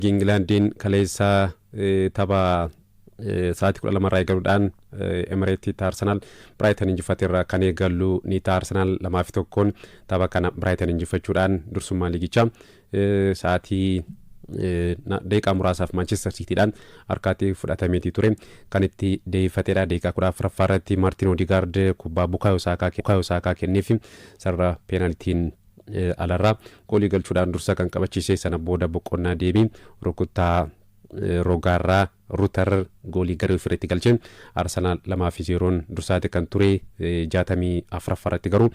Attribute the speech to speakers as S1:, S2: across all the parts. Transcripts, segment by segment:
S1: Ingilaandiin kaleessa tapha sa'aatii 12 irraa eegaluudhaan Emireetitti Arsenaal Biraayitan injifate irraa kan eegallu ni ta'a. Arsenaal 2-1n tapha kana Biraayitan injifachuudhaan dursummaa liigichaa sa'aatii daqiiqaa muraasaaf Maanchestar Siitiidhaan harkaatti fudhatameetii ture kan itti deebifatedha. Daqiiqaa 14ffaa irratti Maartiin Odegaard kubbaa Bukaayoo Saakaa kenneef sarara peenaaltiin alarraa goolii galchuudhaan dursa kan qabachiise. Sana booda boqonnaa deebii rukuttaa rogaarraa Ruutar goolii garee ofirratti galchee Arsenaal 2-0n dursaati kan ture. 64ffaa irratti garuu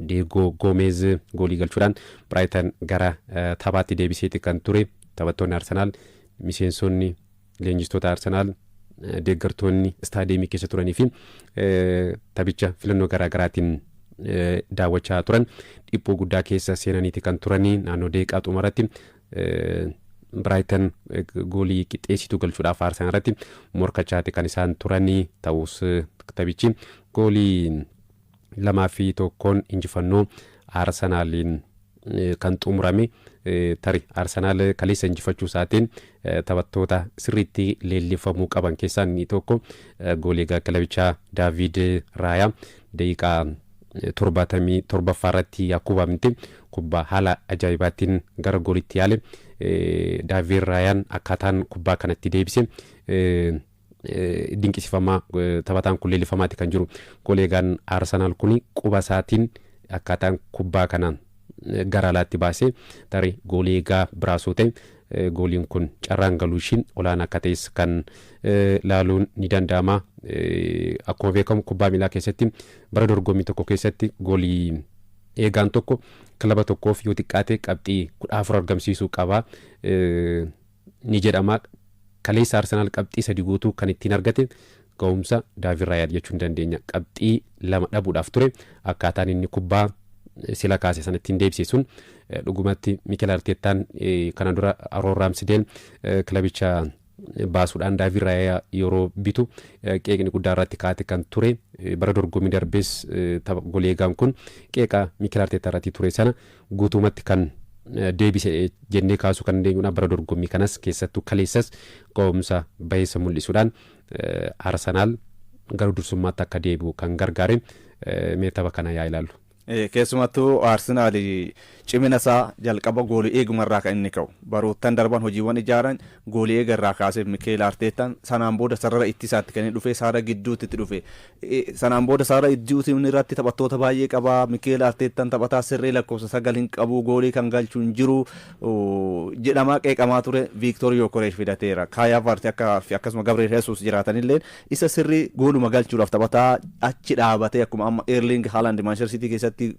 S1: Diego Gomez goolii galchuudhaan Biraayitan gara taphaatti deebiseeti kan ture. Taphattoonni Arsenaal, miseensonni leenjistoota Arsenaal, deeggartoonni istaadiyeemii keessa turanii fi taphicha filannoo garaagaraatiin daawwachaa turan dhiphuu guddaa keessa seenaniiti kan turanii. Naannoo daqiiqaa xumuratti Biraayitan goolii qixxeessituu galchuudhaaf Arsenaal irratti morkachaati kan isaan turanii. Ta'us taphichi goolii 2-1n injifannoo Arsenaaliin kan xumurame. Tari Arsenaal kaleessa injifachuu isaatiin taphattoota sirriitti leellifamuu qaban keessaa inni tokko goolii eegaa kilabichaa Daavid Raayaa daqiiqaa 77ffaa irratti Yaakuub Amte kubbaa haala ajaa'ibaatiin gara goolitti yaale. Daavid Raayaan akkaataan kubbaa kanatti deebise dinqisiifamaa, taphataan kun leellifamaati kan jiru. Goolii eegaan Arsenaal kun quba isaatiin akkaataan kubbaa kana gara alaatti baasee, tarii goolii eegaa biraasoo ta'e gooliin kun carraan galuu ishiin olaanaa akka ta'es kan laaluun ni danda'ama. Akkuma beekamu kubbaa miilaa keessatti bara dorgommii tokko keessatti goolii eegaan tokko kilaba tokkoof yoo xiqqaate qabxii 14 argamsiisuu qaba ni jedhama. Kaleessa Arsenaal qabxii 3 guutuu kan ittiin argate ga'umsa Daavid Raayaa jechuu ni dandeenya. Qabxii 2 dhabuudhaaf ture, akkaataan inni kubbaa sila kaase sana ittiin deebise sun dhugumatti Mikel Arteettaan kana dura Aaron Raamsideel kilabicha baasuudhaan Daavid Raayaa yeroo bitu qeeqni guddaa irratti kaate kan ture. Bara dorgommii darbees tapha golee eegaan kun qeeqa Mikel Arteettaa irratti ture sana guutumatti kan deebise jennee kaasuu kan dandeenyudha. Bara dorgommii kanas keessattuu kaleessas ga'umsa baheessa mul'isuudhaan Arsenaal gara dursummaatti akka deebi'u kan gargaare. Mee tapha kana yaa ilaallu.
S2: Keessumattuu Arsenaal cimina isaa jalqaba goolii eegumarraa kan inni ka'u. Baroottan darban hojiiwwan ijaaran goolii eegarraa kaasee Mikeel Arteetaan, sanaan booda sarara ittisaatti kan inni dhufe, sarara gidduutti itti dhufe. Sanaan booda sarara gidduutti irratti taphattoota baay'ee qaba. Mikeel Arteetaan taphataa sirrii lakkoofsa 9 hin qabu, goolii kan galchu hin jiru jedhamaa qeeqamaa ture. Viiktoor Yookoreesh fidateera. Kaayaa Vaarti akka akkasuma Gabriel Jesus jiraatanillee isa sirrii gooluma galchuudhaaf taphataa achi dhaabatee, akkuma amma Erling Haaland Manchester City keessatti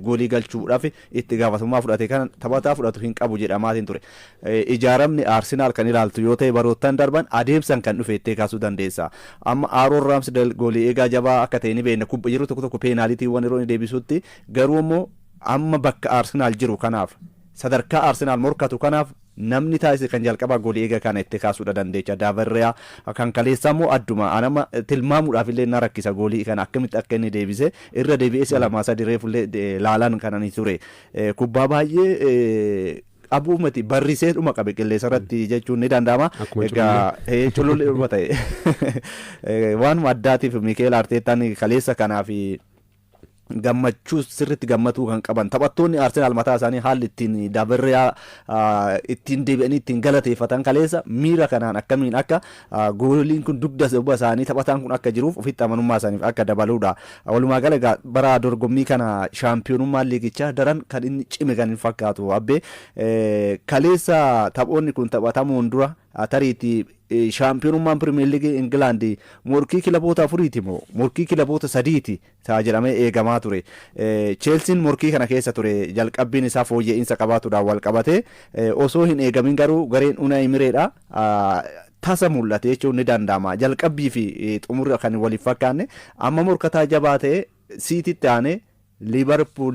S2: goolii galchuudhaaf itti gaafatamummaa fudhate kan taphataa fudhatu hin qabu jedhamaatiin ture. Ijaaramni Arsenaal kan ilaaltu yoo ta'e, baroottan darban adeemsan kan dhufe ittee kaasuu dandeessa. Amma Aaron Ramsdale goolii eegaa jabaa akka ta'e ni beekna. Kubba yeroo tokko tokko peenaalitiiwwan yeroo inni deebisutti garuu immoo amma bakka Arsenaal jiru kanaaf, sadarkaa Arsenaal morkatu kanaaf namni taasise kan jalqabaa goolii eega kana itti kaasuudha dandeecha. Daavid Raayaa kan kaleessaa immoo adduma anama tilmaamuudhaaf illee na rakkisa. Goolii kana akkamitti akka inni deebise irra deebi'ee si'a lamaa sadi reefullee laalaan kan ani ture. Kubbaa baay'ee abuumati barrisee dhuma qabe qilleensa irratti jechuun ni danda'ama. Egaa culullee dhuma ta'e waanuma addaatiif Mikeel Arteetaan kaleessa kanaaf gammachuu sirriitti gammatuu kan qaban taphattoonni Arsenaal mataa isaanii haalli ittiin Daavid Raayaa ittiin deebi'anii ittiin galateeffatan kaleessa miira kanaan akkamiin akka gooliin kun dugda duuba isaanii taphataan kun akka jiruuf ofitti amanummaa isaaniif akka dabaluudha. Walumaa gala egaa bara dorgommii kana shaampiyoonummaan liigichaa daran kan inni cime kan hin fakkaatu. Abbee, kaleessa taphoonni kun taphatamuun dura tariitii shaampiyoonummaan Pirimeer Liigii Ingilaand morkii kilaboota afuriiti moo morkii kilaboota sadiiti ta'a jedhamee eegamaa ture. Cheelsiin morkii kana keessa ture, jalqabbiin isaa fooyya'insa qabaatuudhaan wal qabate osoo hin eegamin garuu gareen Unai Emireedha. Tasa mul'ate jechuun ni danda'ama. Jalqabbii fi xumurri kan waliif fakkaanne amma morkataa jabaa ta'e Siititti aanee Liibarpuul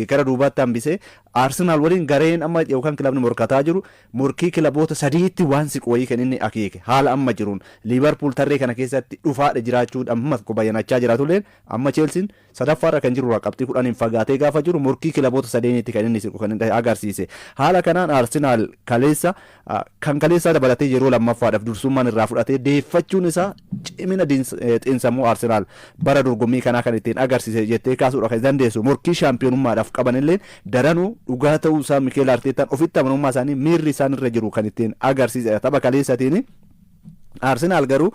S2: gara duubaatti hambisee Arsenaal waliin gareen amma yookaan kilabni morkataa jiru morkii kilaboota sadiitti waan siqu wayii kan inni akeeke. Haala amma jiruun Liibarpuul tarree kana keessatti dhufaadha jiraachuun amma tokko bayyanachaa jiraatulleen, amma Cheelsiin sadaffaarra kan jiru qabxii 10n fagaatee gaafa jiru, morkii kilaboota sadeenitti kan inni siqu kan inni agarsiise. Haala kanaan Arsenaal kaleessa kan kaleessaa dabalatee yeroo lammaffaadhaaf dursummaan irraa fudhatee deeffachuun isaa cimina xiinsammuu Arsenaal bara dorgommii kanaa kan ittiin agarsiise jettee kaasuudha kan dandeessu. Morkii shaampiyoonummaadhaaf qabanillee daranuu dhugaa ta'uu isaa Mikeel Arteetaan ofitti amanamummaa isaanii, miirri isaan irra jiru kan ittiin agarsiisedha tapha kaleessatiin. Arsenaal garuu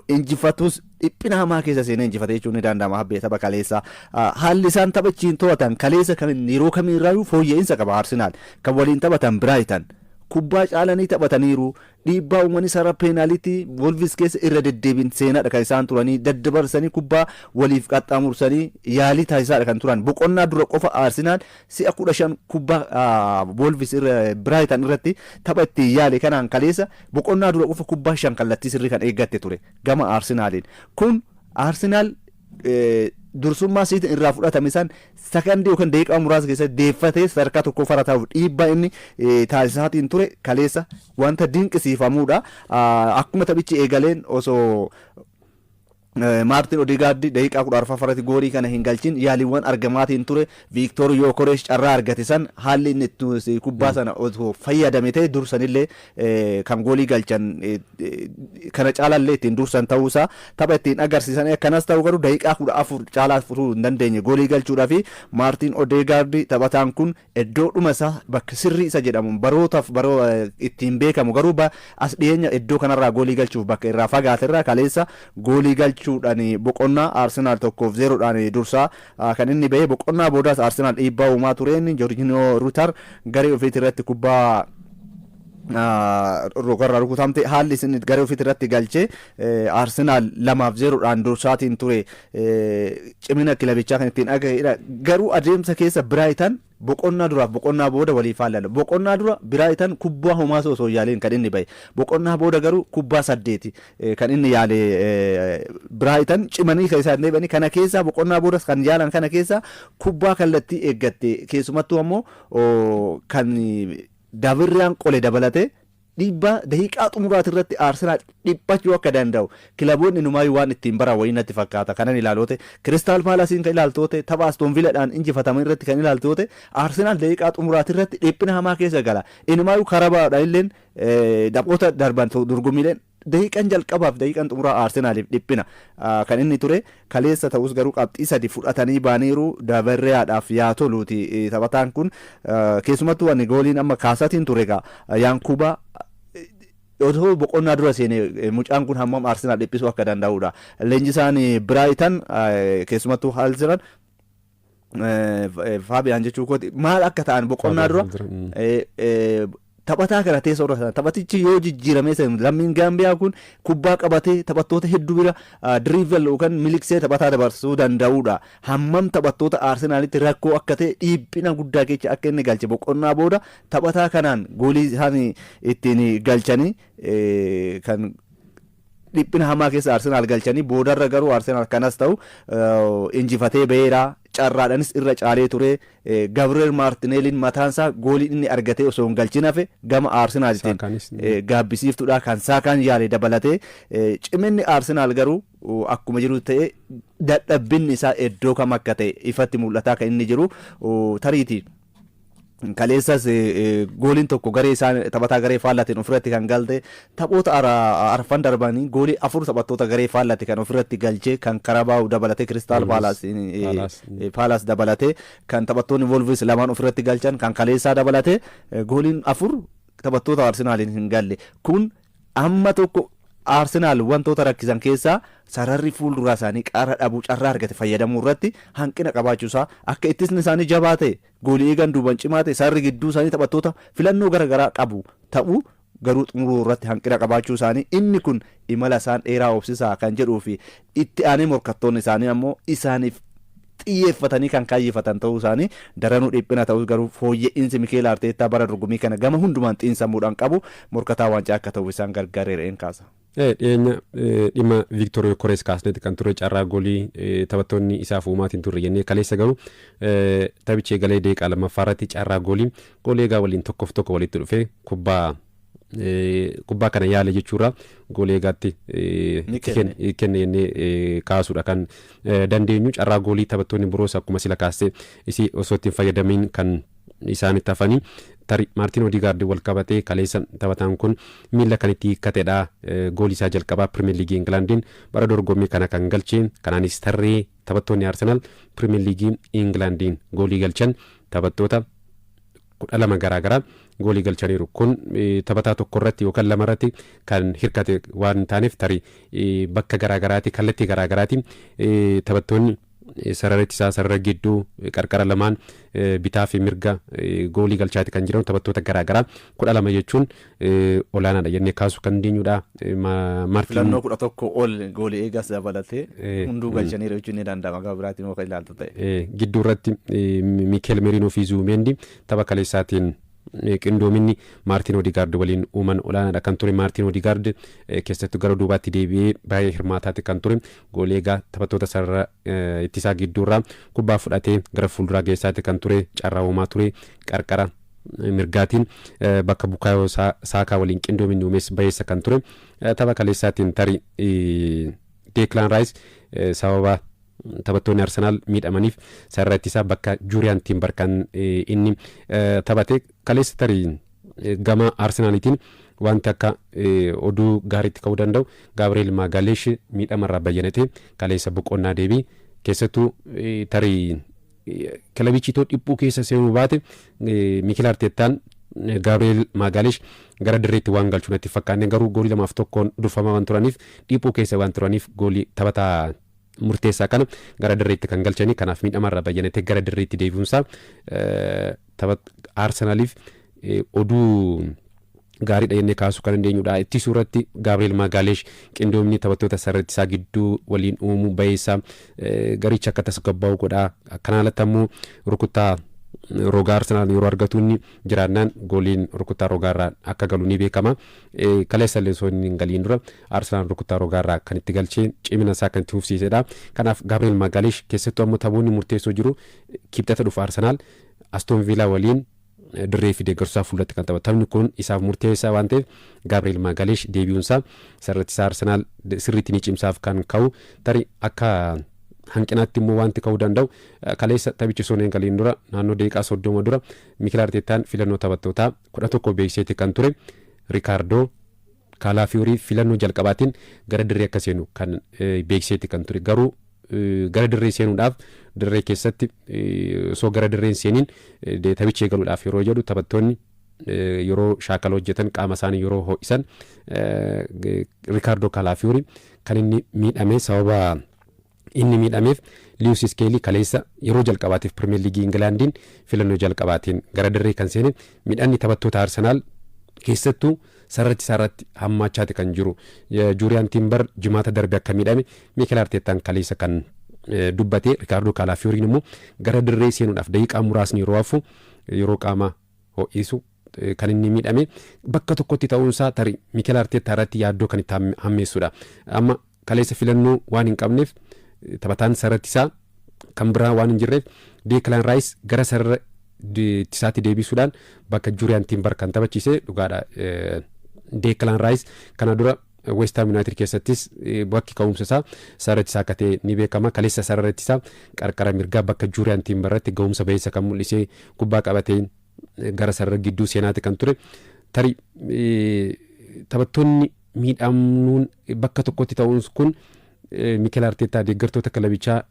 S2: injifatus dhiphina hamaa keessa seenee injifate jechuun ni danda'ama habbee tapha kaleessa. Haalli isaan taphachiin to'atan kaleessa kan yeroo kamiirraayyuu fooyya'insa qaba. Arsenaal kan waliin taphatan Biraayitan kubbaa caalanii taphataniiru. Dhiibbaa uumanii sarara peenaalitii Wolves keessa irra deddeebiin seenaadha kan isaan turanii, daddabarsanii kubbaa waliif qaxxaamursanii yaalii taasisaadha kan turan. Boqonnaa dura qofa Arsenaal si'a 15 kubbaa Wolves irra Biraayitan irratti tapha ittiin yaale kanaan, kaleessa boqonnaa dura qofa kubbaa shan kallattii sirrii kan eeggatte ture gama Arsenaaliin. Kun Arsenaal dursummaa siitiin irraa fudhatame san sakandii yookaan daqiiqaa muraasa keessatti deeffatee sadarkaa tokkoffaarra taa'uuf dhiibbaa inni taasisaatiin ture kaleessa wanta dinqisiifamuudha. Akkuma taphichi eegaleen osoo Maartin Odegaardi daqiiqaa 14ffaarratti goolii kana hin galchin yaaliiwwan argamaatiin ture. Viiktoor Yookorees carraa argate san haalli inni itti kubbaa sana osoo fayyadame ta'e dursanillee kan goolii galchan kana caalallee ittiin dursan ta'uusaa tapha ittiin agarsiisan. Akkanas ta'u garuu daqiiqaa 14 caalaa furuu hin dandeenye goolii galchuudhaa fi Maartin Odegaardi. Taphataan kun iddoo dhuma isaa bakka sirrii isa jedhamu barootaaf baroo ittiin beekamu garuu as dhiyeenya iddoo kanarraa goolii galchuuf bakka irraa fagaate irraa kaleessa goolii galchuudhaan boqonnaa Arsenaal 1-0dhaan dursaa kan inni bahe. Boqonnaa boodaas Arsenaal dhiibbaa uumaa tureen Joorjiinoo Ruutar garee ofiitii irratti kubbaa rogarraa rukutamte haalli isin garee ofiitii irratti galchee Arsenaal 2-0dhaan dursaatiin ture cimina kilabichaa kan ittiin agarsiisedha. Garuu adeemsa keessa Biraayitan boqonnaa duraaf boqonnaa booda walii faallala. Boqonnaa dura Biraayitan kubbaa homaa osoo yaaliin kan inni bahe. Boqonnaa booda garuu kubbaa saddeeti kan inni yaale. Biraayitan cimanii kan isaan deebi'anii kana keessaa boqonnaa boodas kan yaalan kana keessaa kubbaa kallattii eeggatte, keessumattuu ammoo kan Davirriyaan qole dabalatee, dhiibbaa daqiiqaa xumuraati irratti Arsenaal dhiphachuu akka danda'u kilaboonni numaayyuu waan ittiin baran wayii natti fakkaata. Kanan ilaaloote Kiristaal Paalasiin kan ilaaltoote, tapha Aston Villaadhaan injifataman irratti kan ilaaltoote, Arsenaal daqiiqaa xumuraati irratti dhiphina hamaa keessa gala. Inumaayyuu Karabaadhaan illeen taphoota darban dorgommiileen daqiiqaan jalqabaaf daqiiqaan xumuraa Arsenaaliif dhiphina kan inni ture. Kaleessa ta'us garuu qabxii sadi fudhatanii baaniiru. Dabarreeyaadhaaf yaa toluuti, taphataan kun keessumattuu ani gooliin amma kaasatiin ture egaa Yaankuubaa otoo boqonnaa dura seene mucaan kun hammam Arsenaal dhiphisuu akka danda'udha. Leenjisaan Biraayitan keessumattuu Haalziran Faabiyaan jechuu kooti maal akka ta'an boqonnaa dura taphataa kana teessoo irra sana taphatichi yoo jijjiiramee san lammiin Gaambiyaa kun kubbaa qabatee taphattoota hedduu bira dribble yookaan miliqsee taphataa dabarsuu danda'udha. Hammam taphattoota Arsenaalitti rakkoo akka ta'e, dhiibbina guddaa keessa akka inni galche, boqonnaa booda taphataa kanaan goolii isaan ittiin galchanii kan dhiphina hamaa keessa Arsenaal galchanii, boodarra garuu Arsenaal kanas ta'u injifatee baheera. Carraadhanis irra caalee ture. Gabriel Maartineeliin mataansaa goolii inni argatee osoo hin galchin hafe gama Arsenaalitiin gaabbisiiftuudha. Kan Saakaan yaale dabalatee ciminni Arsenaal garuu akkuma jiru ta'e, dadhabbinni isaa iddoo kam akka ta'e ifatti mul'ataa kan inni jiru tariitii. Kaleessas gooliin tokko garee isaan taphataa garee faallatiin ofirratti kan galte. Taphoota arfan darbanii goolii afur taphattoota garee faallate kan ofirratti galchee, kan Karabaa'u dabalatee, Kiristaal Paalaas dabalatee, kan taphattoonni Wolves lamaan ofirratti galchan, kan kaleessaa dabalatee gooliin afur taphattoota Arsenaaliin hin galle. Kun amma tokko Arsenaal wantoota rakkisan keessaa sararri fuulduraa isaanii qara dhabuu, carraa argate fayyadamuu irratti hanqina qabaachuusaa, akka ittisni isaanii jabaa ta'e, goolii eegan duuban cimaa ta'e, sararri gidduu isaanii taphattoota filannoo gara garaa qabu ta'uu, garuu xumuruu irratti hanqina qabaachuu isaanii, inni kun imala isaan dheeraa obsisaa kan jedhuu fi itti aanee morkattoonni isaanii ammoo isaaniif xiyyeeffatanii kan kaayyeffatan ta'uu isaanii daranuu dhiphina ta'us, garuu fooyya'insi Mikeel Arteettaa bara dorgommii kana gama hundumaan xiinsammuudhaan qabu morkataa waancaa akka ta'u isaan gargaareera een kaasa.
S1: Dhiyeenya dhimma Viiktor Yokorees kaasneeti kan ture, carraa goolii taphattoonni isaaf uumaatiin turre jennee. Kaleessa garuu taphichi eegalee daqiiqaa lammaffaa irratti carraa goolii goolii eegaa waliin 1-1 walitti dhufee kubbaa kana yaale jechuudha, goolii eegaatti kenne jennee kaasuudha kan dandeenyu. Carraa goolii taphattoonni biroos akkuma sila kaastee isii osoo ittiin fayyadamiin kan isaanitti hafanii. Tarii Maartiin Odigaardi wal qabatee kaleessa taphataan kun miila kan itti hiikkatedha. Goolii isaa jalqabaa Pirimeer Liigii Ingilaandiin bara dorgommii kana kan galche. Kanaanis tarree taphattoonni Arsenaal Pirimeer Liigii Ingilaandiin goolii galchan taphattoota 12 garaagaraa goolii galchaniiru. Kun taphataa tokko irratti yookaan lama irratti kan hirkate waan hin taaneef, tarii bakka garaagaraati, kallattii garaagaraatiin taphattoonni sarara ittisaa, sarara gidduu, qarqara lamaan, bitaa fi mirga goolii galchaati kan jiran taphattoota garaagaraa 12 jechuun olaanaadha jennee kaasuu kan dandeenyudha.
S2: Filannoo 11 ol goolii eegas dabalatee hunduu galchaniiru jechuun ni danda'ama, gama biraatiin yoo kan ilaaltu ta'e.
S1: Gidduu irratti Miikeel Merinoo fi Zuumendi tapha kaleessaatiin qindoominni Maartiin Odigaard waliin uuman olaanaadha kan ture. Maartiin Odigaard keessattuu gara duubaatti deebi'ee baay'ee hirmaataati kan ture. Goolii eegaa taphattoota sarara ittisaa gidduurraa kubbaa fudhatee gara fuulduraa geessaati kan ture, carraa uumaa ture. Qarqara mirgaatiin bakka Bukaayoo Saakaa waliin qindoominni uumes bayeessa kan ture. Tapha kaleessaatiin tarii Deeklaan Raayis sababa taphattoonni Arsenaal miidhamaniif sarara ittisaa bakka Juuriyaan Timbar kan inni taphate. Kaleessa tarii gama Arsenaalitiin wanti akka oduu gaariitti ka'uu danda'u, Gaabireel Maagaaleesh miidhamarraa bayyanate kaleessa boqonnaa deebii. Keessattuu tarii kilabichi itoo dhiphuu keessa seenuu baate Miikeel Arteettaan Gaabireel Maagaaleesh gara dirreetti waan galchuu natti fakkaanne. Garuu goolii 2-1n durfamaa waan turaniif, dhiphuu keessa waan turaniif, goolii taphataa murteessaa kana gara dirreetti kan galchanii. Kanaaf miidhamarraa bayyanatee gara dirreetti deebi'uunsaa tapha Arsenaaliif oduu gaariidha jennee kaasuu kan dandeenyudha. Ittisuu irratti Gaabireel Maagaaleesh qindoomni taphattoota sarara ittisaa gidduu waliin uumuu bayeessa, garicha akka tasgabbaa'u godha. Kanaan alatti ammoo rukuttaa rogaa Arsenaal yeroo argatu inni jiraannaan gooliin rukuttaa rogaarraa akka galu ni beekama. Kaleessa illee osoo inni hin galiin dura Arsenaal rukuttaa rogaarraa kan itti galchee cimina isaa kan itti fufsiisedha. Kanaaf Gaabireel Maagaaleesh keessattuu ammoo taphoonni murteessoo jiru. Kibxata dhufa Arsenaal Aston Villaa waliin dirree fi deeggarsaa fuulduratti kan taphatu. Taphni kun isaaf murteessaa waan ta'eef Gaabireel Maagaaleesh deebi'uunsaa sarara ittisaa Arsenaal sirriitti ni cimsaaf kan ka'u. Tarii akka hanqinaatti immoo wanti ka'uu danda'u, kaleessa taphichi osoo hin galiin dura naannoo daqiiqaa 30 dura Miikeel Arteettaan filannoo taphattootaa 11 beeksiseeti kan ture. Rikaardoo Kaalaafiyorii filannoo jalqabaatiin gara dirree akka seenu kan beeksiseeti kan ture. Garuu gara dirree seenuudhaaf, dirree keessatti osoo gara dirreen seeniin taphicha eegaluudhaaf yeroo jedhu, taphattoonni yeroo shaakala hojjetan, qaama isaanii yeroo ho'isan, Rikaardoo Kaalaafiyorii kan inni miidhame. Sababa inni miidhameef Liwus Iskeelii kaleessa yeroo jalqabaatiif Pirimeer Liigii Ingilaandiin filannoo jalqabaatiin gara dirree kan seene. Miidhamni taphattoota Arsenaal keessattuu sarara ittisaa irratti hammaachaati kan jiru. Juuriyaan Timbar jimaata darbe akka miidhame Miikeel Arteettaan kaleessa kan dubbate. Rikaardoo Kaalaafiyooriin immoo gara dirree seenuudhaaf daqiiqaa muraasni yeroo hafu, yeroo qaama ho'isu kan inni miidhame. Bakka tokkotti ta'uunsaa tarii Miikeel Arteettaa irratti yaaddoo kan itti hammeessudha. Amma kaleessa filannoo waan hin qabneef, taphataan sarara ittisaa kan biraa waan hin jirreef, Deeklaan Raayis gara sarara ittisaatti deebisuudhaan bakka Juuriyaan Timbar kan taphachiise dhugaadha. Deeklaan Raayis kana dura West Ham United keessattis bakki ka'umsa isaa sarara ittisaa akka ta'e ni beekama. Kaleessa sarara ittisaa qarqara mirgaa bakka Juuriyaan Timbar irratti ga'umsa bayeessa kan mul'isee, kubbaa qabatee gara sarara gidduu seenaati kan ture. Tarii taphattoonni miidhamnuun bakka tokkotti ta'uun kun Mikel Arteetaa, deeggartoota kilabichaa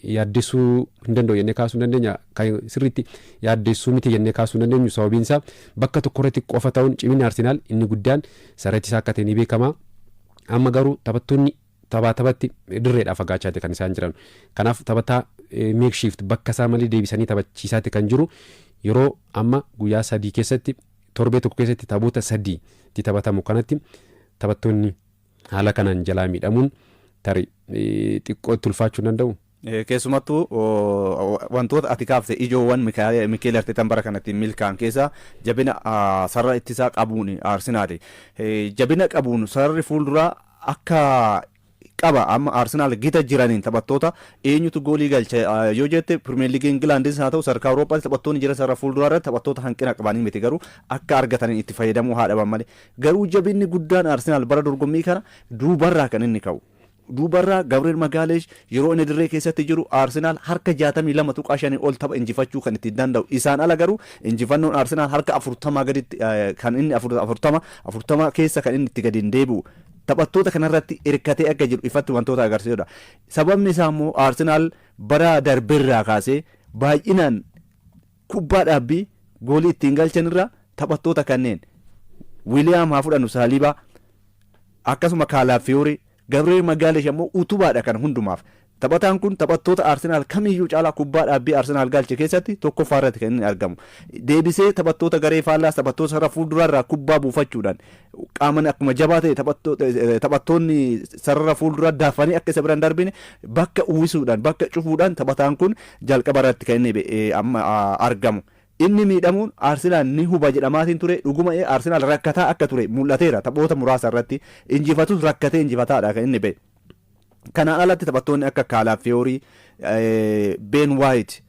S1: yaaddessuu hin danda'u jennee kaasuu hin dandeenya. Kan sirriitti yaaddessuu miti jennee kaasuu hin dandeenyu. Sababiin isaa bakka tokko irratti qofa ta'uun, cimina Arsenaal inni guddaan sarara ittisaa akka ta'e ni beekama. Amma garuu taphattoonni taphaa taphatti dirreedhaa fagaachaati kan isaan jiran. Kanaaf taphataa makeshift bakka isaa malee deebisanii taphachiisaati kan jiru. Yeroo amma guyyaa 3 keessatti, torbee tokko keessatti taphoota sadii itti taphatamu kanatti taphattoonni haala kanaan jalaa miidhamuun tarii xiqqoo itti ulfaachuu hin danda'u.
S2: Keessumattuu wantoota ati kaafte ijoowwan Mikeel Arteetaan bara kanatti milkaa'an keessaa jabina sarara ittisaa qabuun Arsenaali. Jabina qabuun sararri fuulduraa akka qaba. Amma Arsenaal gita jiraniin taphattoota eenyutu goolii galcha yoo jette, Pirimeer Liigii Ingilaandis haa ta'u sadarkaa Awurooppaatti taphattoonni jiran sarara fuulduraa irratti taphattoota hanqina qabanii miti, garuu akka argataniin itti fayyadamuu haa dhaban malee. Garuu jabinni guddaan Arsenaal bara dorgommii kana duubarraa kan inni ka'u. Duubarraa Gabriel Magaaleesh yeroo inni dirree keessatti jiru Arsenaal harka 62.5 ol tapha injifachuu kan ittiin danda'u. Isaan ala garuu injifannoon Arsenaal harka 40 gaditti kan inni 40 keessa kan inni itti gadi hin deebi'u. Taphattoota kanarratti hirkatee akka jiru ifatti wantoota agarsiisudha. Sababni isaa immoo Arsenaal bara darbeerraa kaasee baay'inaan kubbaa dhaabbii goolii ittiin galchanirra taphattoota kanneen Wiiliyaam haa fudhannu, Saaliibaa, akkasuma Kaalaafiyoorii, Gabriel Magaaleesh ammoo utubaadha kan hundumaaf. Taphataan kun taphattoota Arsenaal kamiyyuu caalaa kubbaa dhaabbii Arsenaal galche keessatti tokkoffaa irratti kan inni argamu. Deebisee taphattoota garee faallaas taphattoota sarara fuulduraarraa kubbaa buufachuudhaan qaaman akkuma jabaa ta'e taphattoonni sarara fuulduraa dafanii akka isa bira hin darbine bakka uwwisuudhaan, bakka cufuudhaan taphataan kun jalqaba irratti kan inni amma argamu. Inni miidhamuun Arsenaal ni huba jedhamaatiin ture. Dhuguma Arsenaal rakkataa akka ture mul'ateera. Taphoota muraasa irratti injifatus rakkatee injifataadha kan inni ba'e. Kanaan alatti taphattoonni akka Kaalaafiyoorii, Ben Waayit,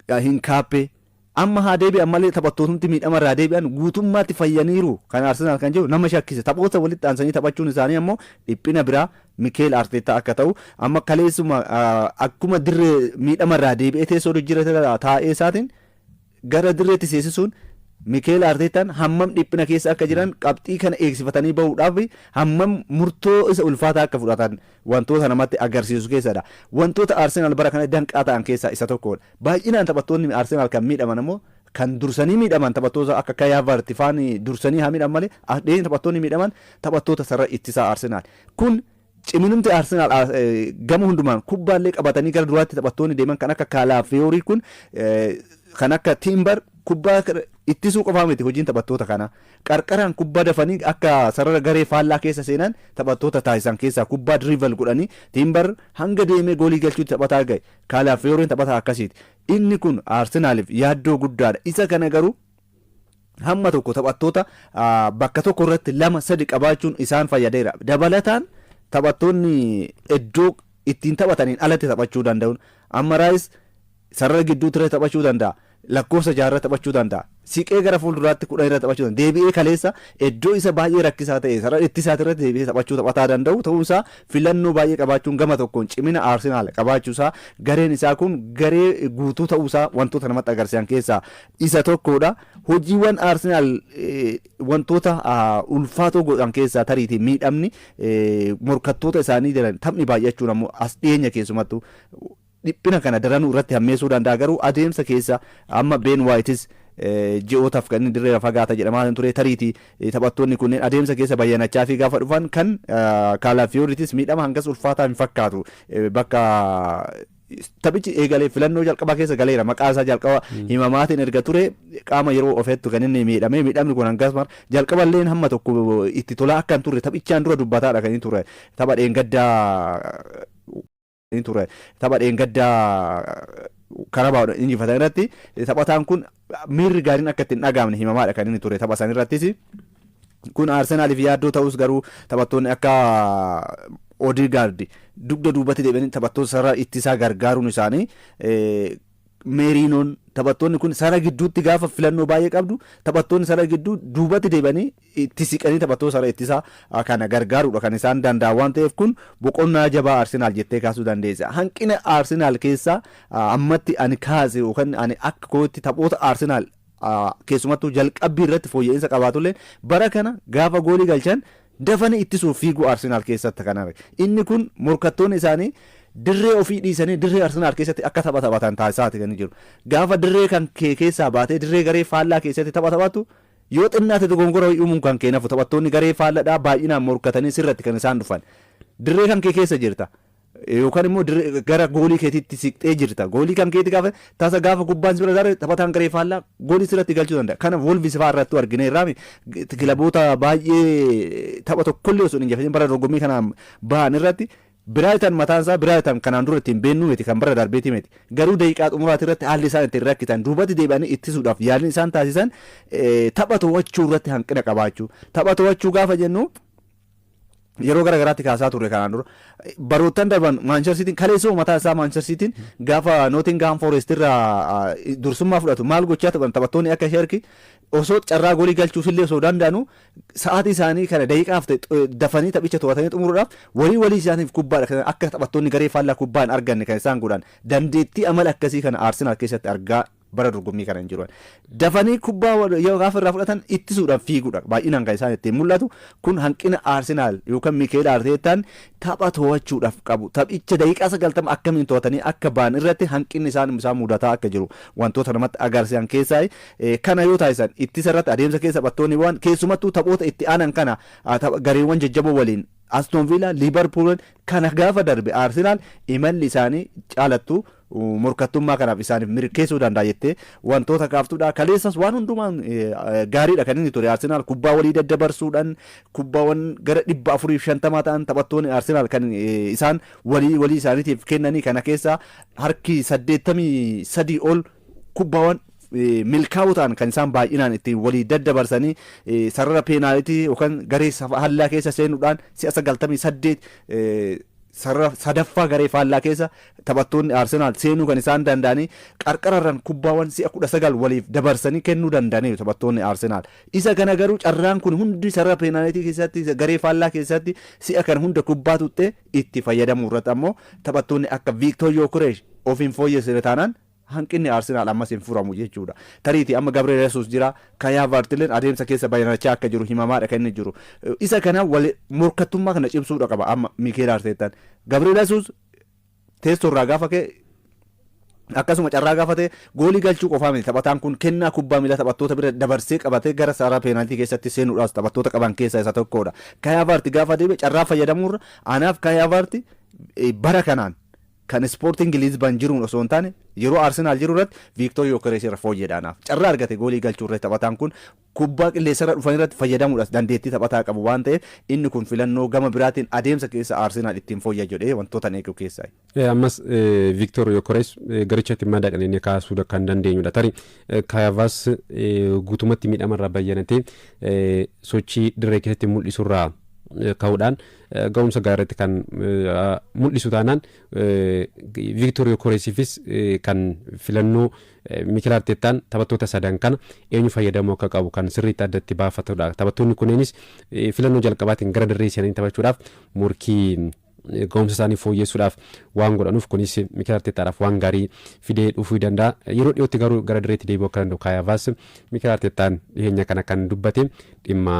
S2: Hinkaappee amma haa deebi'an malee taphattootni miidhama irraa deebi'an guutummaatti fayyaniiru kan Arsenaal kan jiru nama shakkise. Taphoota walitti aansanii taphachuun isaanii ammoo dhiphina biraa Mikeel Arteetaa akka ta'u amma kaleessuma akkuma dirree miidhama irraa deebi'ee teessoo jijjiirratee taa'ee isaatiin gara dirreetti seensisuun Mikeel Arteetaan hammam dhiphina keessa akka jiran, qabxii kana eegsifatanii bahuudhaaf hammam murtoo isa ulfaataa akka fudhatan wantoota namatti agarsiisu keessadha. Wantoota Arsenaal bara kana danqaa ta'an keessaa isa tokkodha. Baay'inaan taphattoonni Arsenaal kan miidhaman ammoo kan dursanii miidhaman taphattoota akka Kai Havertz faan dursanii haa miidhaman malee dhiyeenya taphattoonni miidhaman taphattoota sarara ittisaa Arsenaal. Kun ciminumti Arsenaal gama hundumaan kubbaallee qabatanii gara duraatti taphattoonni deeman kan akka Kaalaafiyoorii kun, kan akka Timber, kubbaa ittisuu qofaa miti hojiin taphattoota kanaa. Qarqaraan kubbaa dafanii akka sarara garee faallaa keessa seenan taphattoota taasisan keessaa kubbaa dribble godhanii Timber hanga deemee goolii galchuutti taphataa gahe. Kaalaafiyoriin taphataa akkasiiti. Inni kun Arsenaaliif yaaddoo guddaadha. Isa kana garuu hamma tokko taphattoota bakka tokko irratti lama sadi qabaachuun isaan fayyadeera. Dabalataan taphattoonni iddoo ittiin taphataniin alatti taphachuu danda'uun amma Raayis sarara gidduu ture taphachuu danda'a. Lakkoofsa 6 irra taphachuu danda'a. Siqee gara fuulduraatti 10 irra taphachuu danda'a. Deebi'ee kaleessa iddoo isa baay'ee rakkisaa ta'e sarara ittisaati irratti deebi'ee taphachuu taphataa danda'u ta'uunsaa filannoo baay'ee qabaachuun gama tokkoon cimina Arsenaal qabaachuusaa, gareen isaa kun garee guutuu ta'uusaa wantoota namatti agarsiisan keessaa isa tokkodha. Hojiiwwan Arsenaal wantoota ulfaatoo godhan keessaa tariitii miidhamni morkattoota isaanii jiran, taphni baay'achuun ammoo as dhiyeenya keessumattuu dhiphina kana daranuu irratti hammeessuu danda'a. Garuu adeemsa keessa amma Ben Waayitis ji'ootaaf kan inni dirree fagaata jedhamaa kan ture, tariitii taphattoonni kunneen adeemsa keessa bayyanachaa fi gaafa dhufan kan Kaalafiyooritis miidhama hangas ulfaataa hin fakkaatu. Bakka taphichi eegalee filannoo jalqabaa keessa galeera. Maqaa isaa jalqaba himamaatiin erga ture qaama yeroo ofeettu kan inni miidhame. Miidhamni kun hangas mara jalqaba illee hamma tokko itti tolaa akka hin turre taphichaan dura dubbataadha kan inni ture. Tapha dheengaddaa Karabaa'oodhaan injifatan irratti taphataan kun miirri gaariin akka ittiin dhagaamne himamaadha kan inni ture tapha san irrattis. Kun Arsenaaliif yaaddoo ta'us garuu taphattoonni akka Odegaard dugda duubatti deebi'anii taphattoota sarara ittisaa gargaaruun isaanii, Meeriinoon, taphattoonni kun sarara gidduutti gaafa filannoo baay'ee qabdu taphattoonni sarara gidduu duubatti deebi'anii itti siqanii taphattoota sarara ittisaa kana gargaaruudha kan isaan danda'an waan ta'eef kun boqonnaa jabaa Arsenaal jettee kaasuu dandeessa. Hanqina Arsenaal keessaa ammatti ani kaase yookaan ani akka kootti taphoota Arsenaal keessumattuu jalqabbii irratti fooyya'insa qabaatullee bara kana gaafa goolii galchan dafanii ittisuuf fiiguu Arsenaal keessatti kan arge. Inni kun morkattoonni isaanii dirree ofii dhiisanii dirree Arsenaal keessatti akka tapha taphatan taasisaati kan jiru. Gaafa dirree kan kee keessaa baatee dirree garee faallaa keessatti tapha taphatu yoo xinnaate dogongora uumuun kan kee nafu, taphattoonni garee faalladhaa baay'inaan morkatanii sirratti kan isaan dhufan. Dirree kan kee keessa jirta. Yookaan immoo gara goolii keetiitti siqxee jirta. Goolii kan keetti gaafa tasa gaafa kubbaan si bira darbe taphataan garee faallaa goolii sirratti galchuu danda'a. Kana Wolves fa'aa irrattuu argineerraa. Kilaboota baay'ee tapha tokkollee osoo hin injifatin bara dorgommii kanaan bahan irratti Biraayitan mataan isaa Biraayitan kanaan dura ittiin beennuu miti, kan bara darbeeti miti. Garuu daqiiqaa xumuraati irratti haalli isaan ittiin rakkisan, duubatti deebi'anii ittisuudhaaf yaaliin isaan taasisan, tapha to'achuu irratti hanqina qabaachuu. Tapha to'achuu gaafa jennu, yeroo gara garaatti kaasaa turre kanaan dura. Baroottan darban Maanchestar Siitiin kaleessoo mataa isaa Maanchestar Siitiin gaafa Nootingaam Foorest irraa dursummaa fudhatu maal gochaa turan? Taphattoonni akka Sheerki osoo carraa goolii galchuuf illee osoo danda'anu, sa'aatii isaanii kana daqiiqaaf ta'e dafanii taphicha to'atanii xumuruudhaaf walii walii isaaniif kubbaadha akka taphattoonni garee faallaa kubbaa hin arganne kan isaan godhan. Dandeettii amala akkasii kana Arsenaal keessatti argaa bara dorgommii kana hin jiru. Dafanii kubbaa yoo gaafa irraa fudhatan ittisuudhaan fiiguudha baay'inaan kan isaan ittiin mul'atu. Kun hanqina Arsenaal yookaan Miikeel Arteetaan tapha to'achuudhaaf qabu. Taphicha daqiiqaa 90 akkamiin to'atanii akka ba'an irratti hanqinni isaan mudataa akka jiru wantoota namatti agarsiisan keessaa. Kana yoo taasisan, ittisa irratti adeemsa keessa taphattoonni waan keessumattuu taphoota itti aanan kana gareewwan jajjaboo waliin, Aston Villa, Liverpool kana gaafa darbe, Arsenaal imalli isaanii caalattu morkattummaa kanaaf isaaniif mirkeessuu danda'a jettee wantoota kaaftudha. Kaleessas waan hundumaan gaariidha kan inni ture. Arsenaal kubbaa walii daddabarsuudhaan kubbaawwan gara 450 ta'an taphattoonni Arsenaal kan isaan walii walii isaaniitiif kennanii, kana keessaa harki 83 ol kubbaawwan milkaa'uu ta'an kan isaan baay'inaan ittiin walii daddabarsanii, sarara peenaalitii yookaan garee faallaa keessa seenuudhaan si'a 98 sarara sadaffaa garee faallaa keessa taphattoonni Arsenaal seenuu kan isaan danda'anii, qarqararran kubbaawwan si'a 19 waliif dabarsanii kennuu danda'aniiru taphattoonni Arsenaal. Isa kana garuu carraan kun hundi sarara peenaalitii keessatti, garee faallaa keessatti si'a kana hunda kubbaa tuttee itti fayyadamuu irratti ammoo taphattoonni akka Viiktor Yookureesh of hin fooyyessine taanaan hanqinni Arsenaal ammas hin furamu jechuudha. Tariitii amma Gabriel Jesus jira, Kai Havertz adeemsa keessa bayanachaa akka jiru himamaadha kan inni jiru. Isa kana wal morkattummaa kana cimsuudha qaba amma Miikeel Arteetaan. Gabriel Jesus teessoo irraa gaafa ka'e, akkasuma carraa gaafate goolii galchuu qofaa miti, taphataan kun kennaa kubbaa miilaa taphattoota bira dabarsee qabatee gara sarara peenaaltii keessatti seenuudhaas taphattoota qaban keessaa isa tokkodha. Kai Havertz gaafa deebi'e carraa fayyadamuurra, anaaf Kai Havertz bara kanaan kan Sporting Lisbon jiruun osoo hin taane yeroo Arsenaal jiru irratti Viiktor Yookerees irra fooyyeedha anaaf. Carraa argate goolii galchuu irratti taphataan kun kubbaa qilleensarra dhufan irratti fayyadamuudhaas dandeettii taphataa qabu waan ta'eef, inni kun filannoo gama biraatiin adeemsa keessa Arsenaal ittiin fooyya jedhee wantoota eegu keessaa.
S1: Ammas Viiktor Yookerees garichatti madaqanii kaasuu kan dandeenyudha. Tarii Kai Havertz guutumatti miidhamarraa bayyanatee sochii dirree keessatti mul'isurraa ka'uudhaan ga'umsa gaariitti kan mul'isu taanaan, Viiktor Yookereesiifis kan filannoo Mikel Arteetaan taphattoota sadan kana eenyu fayyadamuu akka qabu kan sirriitti addatti baafatudha. Taphattoonni kunneenis filannoo jalqabaatiin gara dirree seenanii taphachuudhaaf morkii ga'umsa isaanii fooyyessuudhaaf waan godhanuuf, kunis Mikel Arteetaadhaaf waan gaarii fidee dhufuu danda'a. Yeroo dhiyootti garuu gara dirreetti deebi'uu akka danda'u Kai Havertz Mikel Arteetaan dhiyeenya kana kan dubbate. Dhimma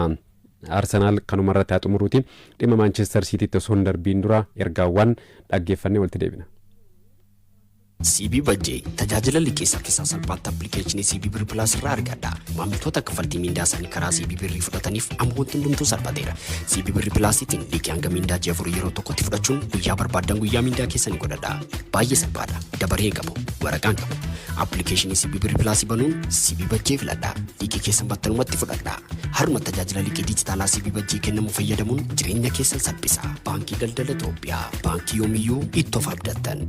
S1: Arsenaal kanuma irratti haa xumuruuti. Dhimma Maanchestar Siitiitti osoo hin darbiin dura ergaawwan dhaggeeffannee walitti deebina.
S3: CBE Bajjee tajaajila liqii saffisaa salphaatti appilikeeshinii CBE Birr Plus irraa argadha. Maamiltoota kaffaltii miindaa isaanii karaa CBE Birrii fudhataniif amma wanti hundumtuu salphateera. CBE Birr Plusiitiin liqii hanga miindaa ji'a 4 yeroo tokkotti fudhachuun guyyaa barbaaddan guyyaa miindaa keessanii godhadha. Baay'ee salphaadha. Dabaree hin qabu. Waraqaa hin qabu. Appilikeeshinii CBE Birr Plusii banuun CBE Bajjee filadha. Liqii keessan battalumatti fudhadha. Haruma tajaajila liqii dijitaalaa CBE Bajjee kennamu fayyadamuun jireenya keessan salphisa. Baankii Daldala Itoophiyaa. Baankii yoomiyyuu ittoof abdattan.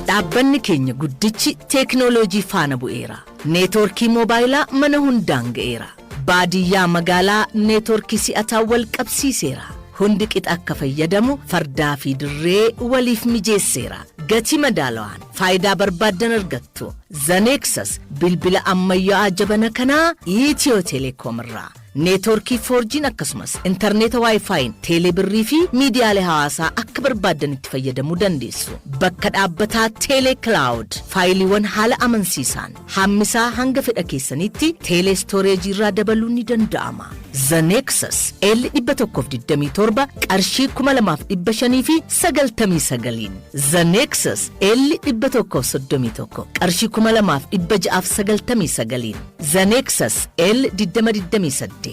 S4: Dhaabbanni keenya guddichi teeknooloojii faana bu'eera. Neetwoorkii moobaayilaa mana hundaan ga'eera. Baadiyyaa magaalaa neetwoorkii si'ataa wal qabsiiseera. Hundi qixa akka fayyadamu fardaa fi dirree waliif mijeesseera. Gatii madaalawaan faayidaa barbaaddan argattu. Zaneeksas bilbila ammayyaa'aa jabana kanaa Itiyoo Teleekoom irraa. Neetwoorkii 4G'n akkasumas intarneeta waayifaayin teelee birrii fi miidiyaalee hawaasaa akka barbaaddanitti fayyadamuu dandeessu. Bakka dhaabbataa Teelee Cloud faayiliiwwan haala amansiisaan hammisaa hanga fedha keessanitti teelee stooreejii irraa dabaluun ni danda'ama. Zanexus L 127 qarshii 2599n. Zanexus L 131 qarshii 2699n. Zanexus L 2028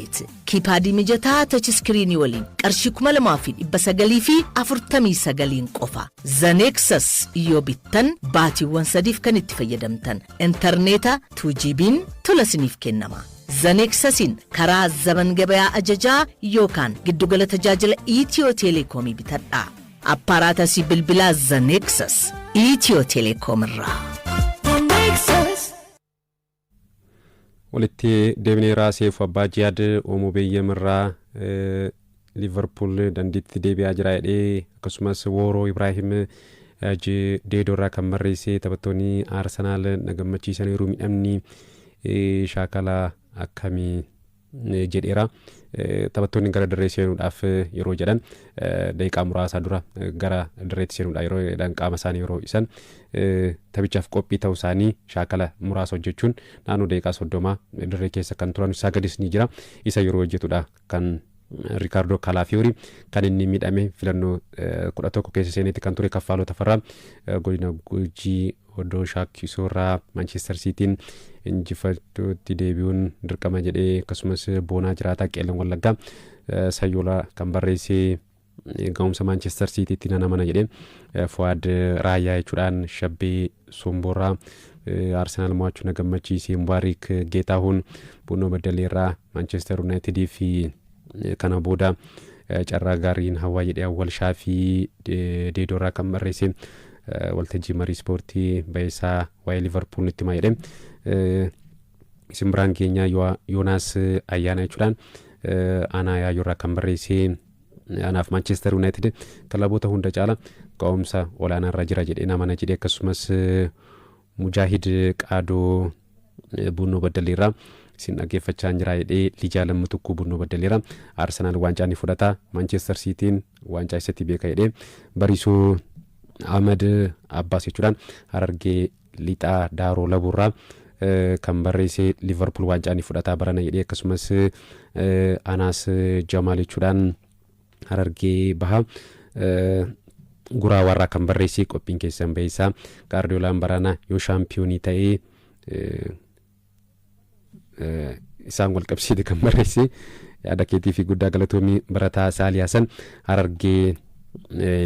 S4: kiipaadii mijataa touch screenii waliin qarshii 2949n qofa. Zanexus yoo bittan baatiiwwan 3f kan itti fayyadamtan intarneeta 2GB'n tola isiniif kennama. Zanexasiin karaa Zaman Gabayaa ajajaa yookaan giddugala tajaajila Itiyoo Teleekoomii bitadhaa. Apparatasii bilbilaa Zanexas Itiyoo Teleekoom irraa.
S1: Walitti deebineeraa. Seefu Abbaa Jiyaad Oomoo Beeyyamirraa Liverpool dandeetti deebi'aa jira jedhee, akkasumas Wooroo Ibraahim Deedoorraa kan barreesse, taphattoonni Arsenaal na gammachiisaniiru, miidhamni shaakala akkamii jedheera. Taphattoonni gara dirree seenuudhaaf yeroo jedhan, daqiiqaa muraasa dura gara dirreetti seenuudhaaf yeroo jedhan, qaama isaanii yeroo isan taphichaaf qophii ta'uu isaanii shaakala muraasa hojjechuun naannoo daqiiqaa 30 dirree keessa kan turan isaa gadis ni jira. Isa yeroo hojjetudha kan Riikaardoo Kalaafiyoori kan inni miidhame. Filannoo 11 keessa seenetti kan ture. Kaffaaloo Tafarraa godina Gujii Oddoo Shaakkisoorraa Maanchestar Siitiin injifachuutti deebi'uun dirqama jedhee, akkasumas Boonaa Jiraataa Qeellan Wallaggaa Sayyoolaa kan barreessee, ga'umsa Maanchestar Siitiitti nan amana jedhee. Fuwaad Raayyaa jechuudhaan Shabbee Somboorraa, Arsenaal mo'achuu na gammachiise. Mubaarik Geetaahuun Bunnoo Baddaleerraa, Maanchestar Yuunaayitidii fi kana booda carraa gaariin hawaa jedhee. Awwal Shaafii Deedoorraa kan barreesse, waltajjii marii ispoortii ba'isaa waa'ee Liverpool nutti himaa jedhee. Isin biraan keenya. Yoonaas Ayyaana jechuudhaan aanaa Yaayyoorraa kan barreesse, anaaf Maanchestar Yuunaayitid kilaboota hunda caala ga'umsa olaanaa irra jira jedhee namana jedhee. Akkasumas Mujaahid Qaadoo Bunnoo Baddaleerraa, isin dhaggeeffachaa jira jedhee. Lijaa Lammutukkuu Bunnoo Baddaleerraa, Arsenaal waancaa ni fudhata, Maanchestar Siitiin waancaa isatti beeka jedhee. Bariisoo Ahmad Abbaas jechuudhaan Harargee Lixaa Daaroo Labuurraa kan barreesse, Liverpool waancaa ni fudhata barana jedhee. Akkasumas Anaas Jamaal jechuudhaan Harargee Bahaa Guraa Warraa kan barreesse, qophiin keessan bahisaa, Gaardiyoolaan barana yoo shaampiyoonii ta'ee isaan wal qabsiite kan barreesse. Yaada keetii fi guddaa galatoomii. Barataa Saalii Hasan Harargee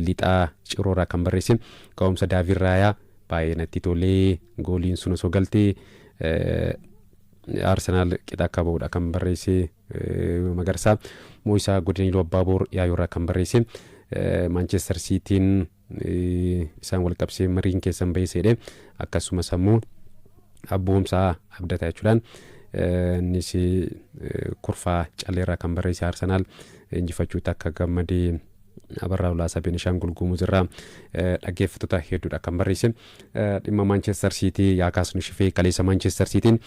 S1: Lixaa Ciroorraa kan barreesse, ka'umsa Daavid Raayaa baay'ee natti tolee, gooliin sun osoo galtee Arsenaal qixa akka ba'udha kan barreesse. Magarsaa Moo'isaa godina Iluu Abbaaboor Yaayoorraa kan barreesse, Maanchestar Siitiin isaan wal qabsee mariin keessan bahiseedhe. Akkasumas ammoo Abboomsaa Abdataa jechuudhaan innis Kurfaa Calleerraa kan barreesse, Arsenaal injifachuutti akka gammadee. Abarraa Ulaasaa Beenishaangul Gumuz irraa dhaggeeffattoota hedduudha kan barreesse. Dhimma Maanchestar Siitii yaa kaasnu shifee, kaleessa Maanchestar Siitiin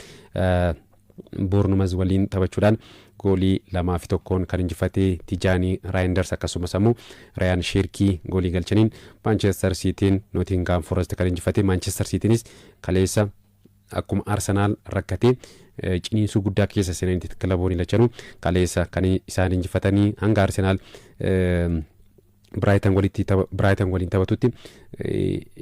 S1: Boornumaz waliin taphachuudhaan goolii 2 fi 1n kan injifatee, Tijaanii Raayinders akkasumas ammoo Rayaan Sheerkii goolii galchaniin Maanchestar Siitiin Nootingaam Forest kan injifate. Maanchestar Siitiinis kaleessa akkuma Arsenaal rakkatee ciniinsuu guddaa keessa seenanitti kilaboonni lachanuu kaleessa kan isaan injifatanii hanga Arsenaal Biraayitan waliin taphatutti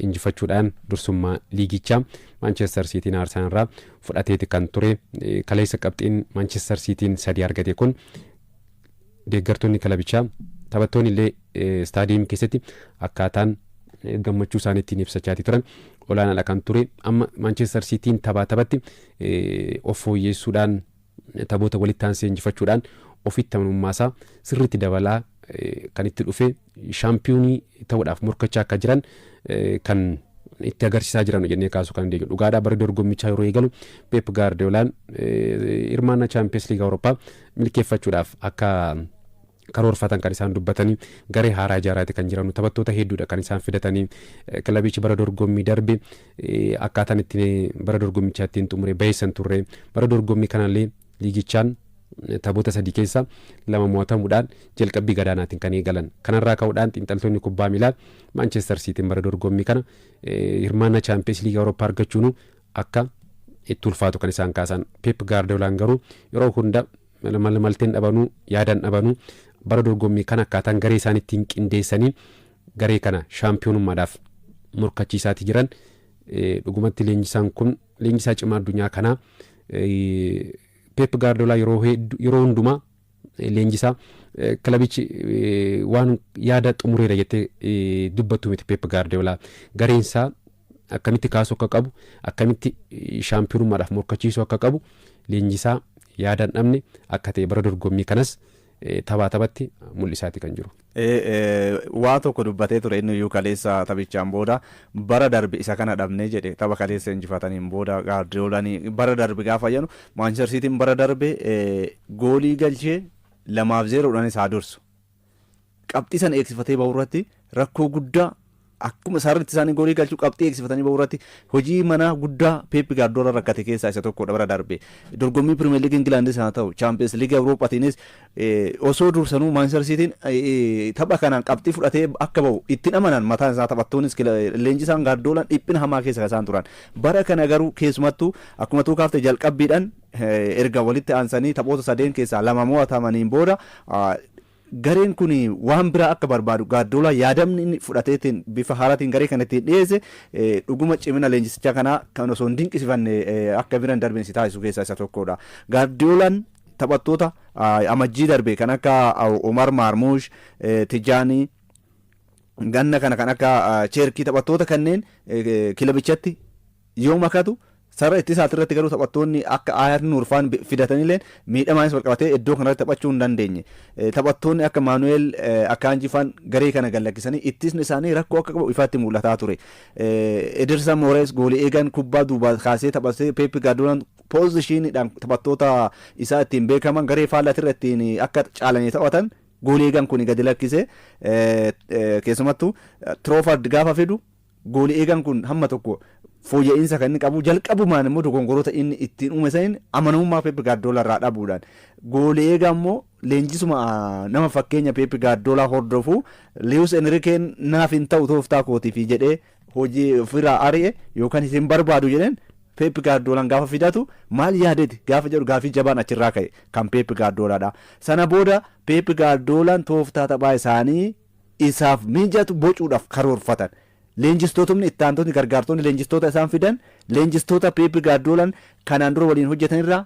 S1: injifachuudhaan dursummaa liigichaa Maanchestar Siitiin Arsenaal irraa fudhateeti kan ture. Kaleessa qabxiin Maanchestar Siitiin 3 argate kun deeggartoonni kilabichaa, taphattoonni illee istaadiyeemii keessatti akkaataan gammachuu isaanii ittiin ibsachaati turan olaanaadha kan ture. Amma Maanchestar Siitiin taphaa taphatti of fooyyessuudhaan, taphoota walitti aansee injifachuudhaan ofitti amanamummaa isaa sirriitti dabalaa kan itti dhufe, shaampiyoonii ta'uudhaaf morkachaa akka jiran kan itti agarsiisaa jiran jennee kaasuu kan dandeenyu. Dhugaadhaa, bara dorgommichaa yeroo eegalu Pep Gaardiolaan hirmaannaa Chaampiyoons Liigaa Awurooppaa milkeeffachuudhaaf akka karoorfatan kan isaan dubbatanii, garee haaraa ijaaraati kan jiran, taphattoota hedduudha kan isaan fidatanii. Kilabichi bara dorgommii darbe akkaataan itti bara dorgommichaa ittiin xumure baheessan turre. Bara dorgommii kanallee liigichaan taphoota sadii keessa lama mo'atamuudhaan jalqabbii gadaanaatiin kan eegalan. Kanarraa ka'uudhaan xiinxaltoonni kubbaa miilaa Maanchestar Siitiin bara dorgommii kana hirmaannaa Chaampiyoons Liigii Awurooppaa argachuun akka itti ulfaatu kan isaan kaasan. Pep Gaardiolaan garuu yeroo hunda malteen dhabanuu, yaadaan dhabanuu, bara dorgommii kana akkaataan garee isaan ittiin qindeessanii garee kana shaampiyoonummaadhaaf morkachiisaati jiran, dhugumatti leenjisaan kun leenjisaa cimaa addunyaa kanaa. Pep Gaardiolaa yeroo hundumaa leenjisaa kilabichi waan yaada xumureera jettee dubbattu miti. Pep Gaardiolaa gareensaa akkamitti kaasuu akka qabu, akkamitti shaampiyoonummaadhaaf morkachiisuu akka qabu leenjisaa yaada hin dhabne akka ta'e bara dorgommii kanas taphaa taphatti mul'isaati kan jiru.
S2: Waa tokko dubbatee ture inni iyyuu kaleessa taphichaan booda, bara darbe isa kana dhabnee jedhe. Tapha kaleessa injifataniin booda Gaardiyoolanii bara darbe gaafa jennu, Maanchister Siitiin bara darbe goolii galchee 2-0dhaan isaa dursu. Qabxii sana eegsifatee bahuu irratti rakkoo guddaa, akkuma sararri isaanii goolii galchuu, qabxii eegsifatanii bahuu irratti hojii manaa guddaa Peep Gaardiola rakkate keessaa isa tokkodha bara darbe. Dorgommii Pirimeer Liigii Ingilaandis haa ta'u, Chaampiyeens Liigii Awurooppaatiinis osoo dursanuu Maanchister Siitiin tapha kanaan qabxii fudhatee akka bahu ittiin amanan mataan isaa taphattoonnis leenjisaan Gaardiolaan dhiphina hamaa keessa isaan turan. Bara kana garuu keessumattuu akkuma tuu kaaftee jalqabbiidhaan erga walitti aansanii taphoota sadeen keessaa lama mo'atamaniin booda gareen kun waan biraa akka barbaadu Gaardiola yaadamni inni fudhateetiin bifa haaraatiin garee kana ittiin dhiyeesse dhuguma cimina leenjisichaa kanaa kan osoo hin dinqisifanne akka bira hin darbine si taasisu keessaa isa tokkodha. Gaardiolaan taphattoota amajjii darbe kan akka Omar Maarmuush, Tijaanii, ganna kana kan akka Cheerkii, taphattoota kanneen kilabichatti yoo makatu, sarara ittisaati irratti garuu taphattoonni akka Ayar Nuurfaan fidatanillee miidhamaanis walqabatee iddoo kanarratti taphachuu hin dandeenye. Taphattoonni akka Maanu'eel Akaanjifaan garee kana gallakkisanii ittisni isaanii rakkoo akka qabu ifaatti mul'ataa ture. Ederson Moores goolii eegan kubbaa duubaa kaasee taphatee Peep Gaardiolaan poozishiniidhaan taphattoota isaa ittiin beekaman garee faallaatirra ittiin akka caalanii taphatan goolii eegan kun gadi lakkise. Keessumattuu Troofard gaafa fidu goolii eegan kun hamma tokko fooyya'insa kan inni qabu, jalqabumaan immoo dogongoroota inni ittiin uume saniin amanamummaa Peep Gaardiola irraa dhabuudhaan, goolii eegaa immoo leenjisuma nama fakkeenya Peep Gaardiola hordofu Luis Enriqueen naaf hin ta'u tooftaa kootiif jedhee hojii ofirraa ari'e yookaan isin barbaadu jedheen. Peep Gaardiolaan gaafa fidatu maal yaadeeti gaafa jedhu gaafii jabaan achirraa ka'e kan Peep Gaardiolaadha. Sana booda Peep Gaardiolaan tooftaa taphaa isaanii isaaf mijatu bocuudhaaf karoorfatan. Leenjistootni itti aantonni gargaartonni leenjistoota isaan fidan leenjistoota Peep Gaardiolaan kanaan dura waliin hojjetan irraa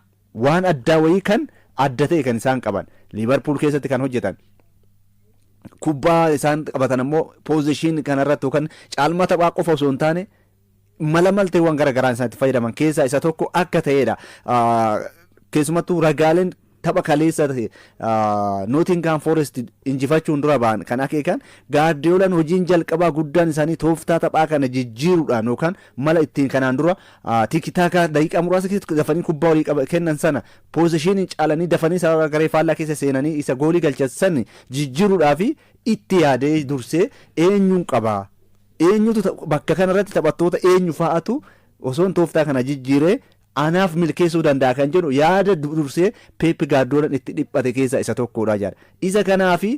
S2: waan addaa wayii kan adda ta'e kan isaan qaban, Liivarpuul keessatti kan hojjetan. Kubbaa isaan qabatan ammoo possession kanarratti yookaan caalmaa taphaa qofa osoo hin taane mala malteewwan garaagaraa isaan itti fayyadaman keessaa isa tokko akka ta'edha. Keessumattuu ragaaleen tapha kaleessa ta'e Nootingham Forest injifachuun dura ba'an kan akeekan, Gaardiyoolaan hojiin jalqabaa guddaan isaanii tooftaa taphaa kana jijjiiruudhaan yookaan mala ittiin kanaan dura tiki-taka daqiiqaa muraasa keessatti dafanii kubbaa walii kennan sana, possessioniin caalanii dafanii sarara garee faallaa keessa seenanii isa goolii galchan san jijjiiruudhaa fi itti yaadee dursee eenyuun qabaa, eenyutu bakka kanarratti taphattoota eenyu fa'atu osoon tooftaa kana jijjiiree anaaf milkeessuu danda'a kan jedhu yaada dursee Peep Gaardiyoolaan itti dhiphate keessaa isa tokkodha jedha. Isa kanaafi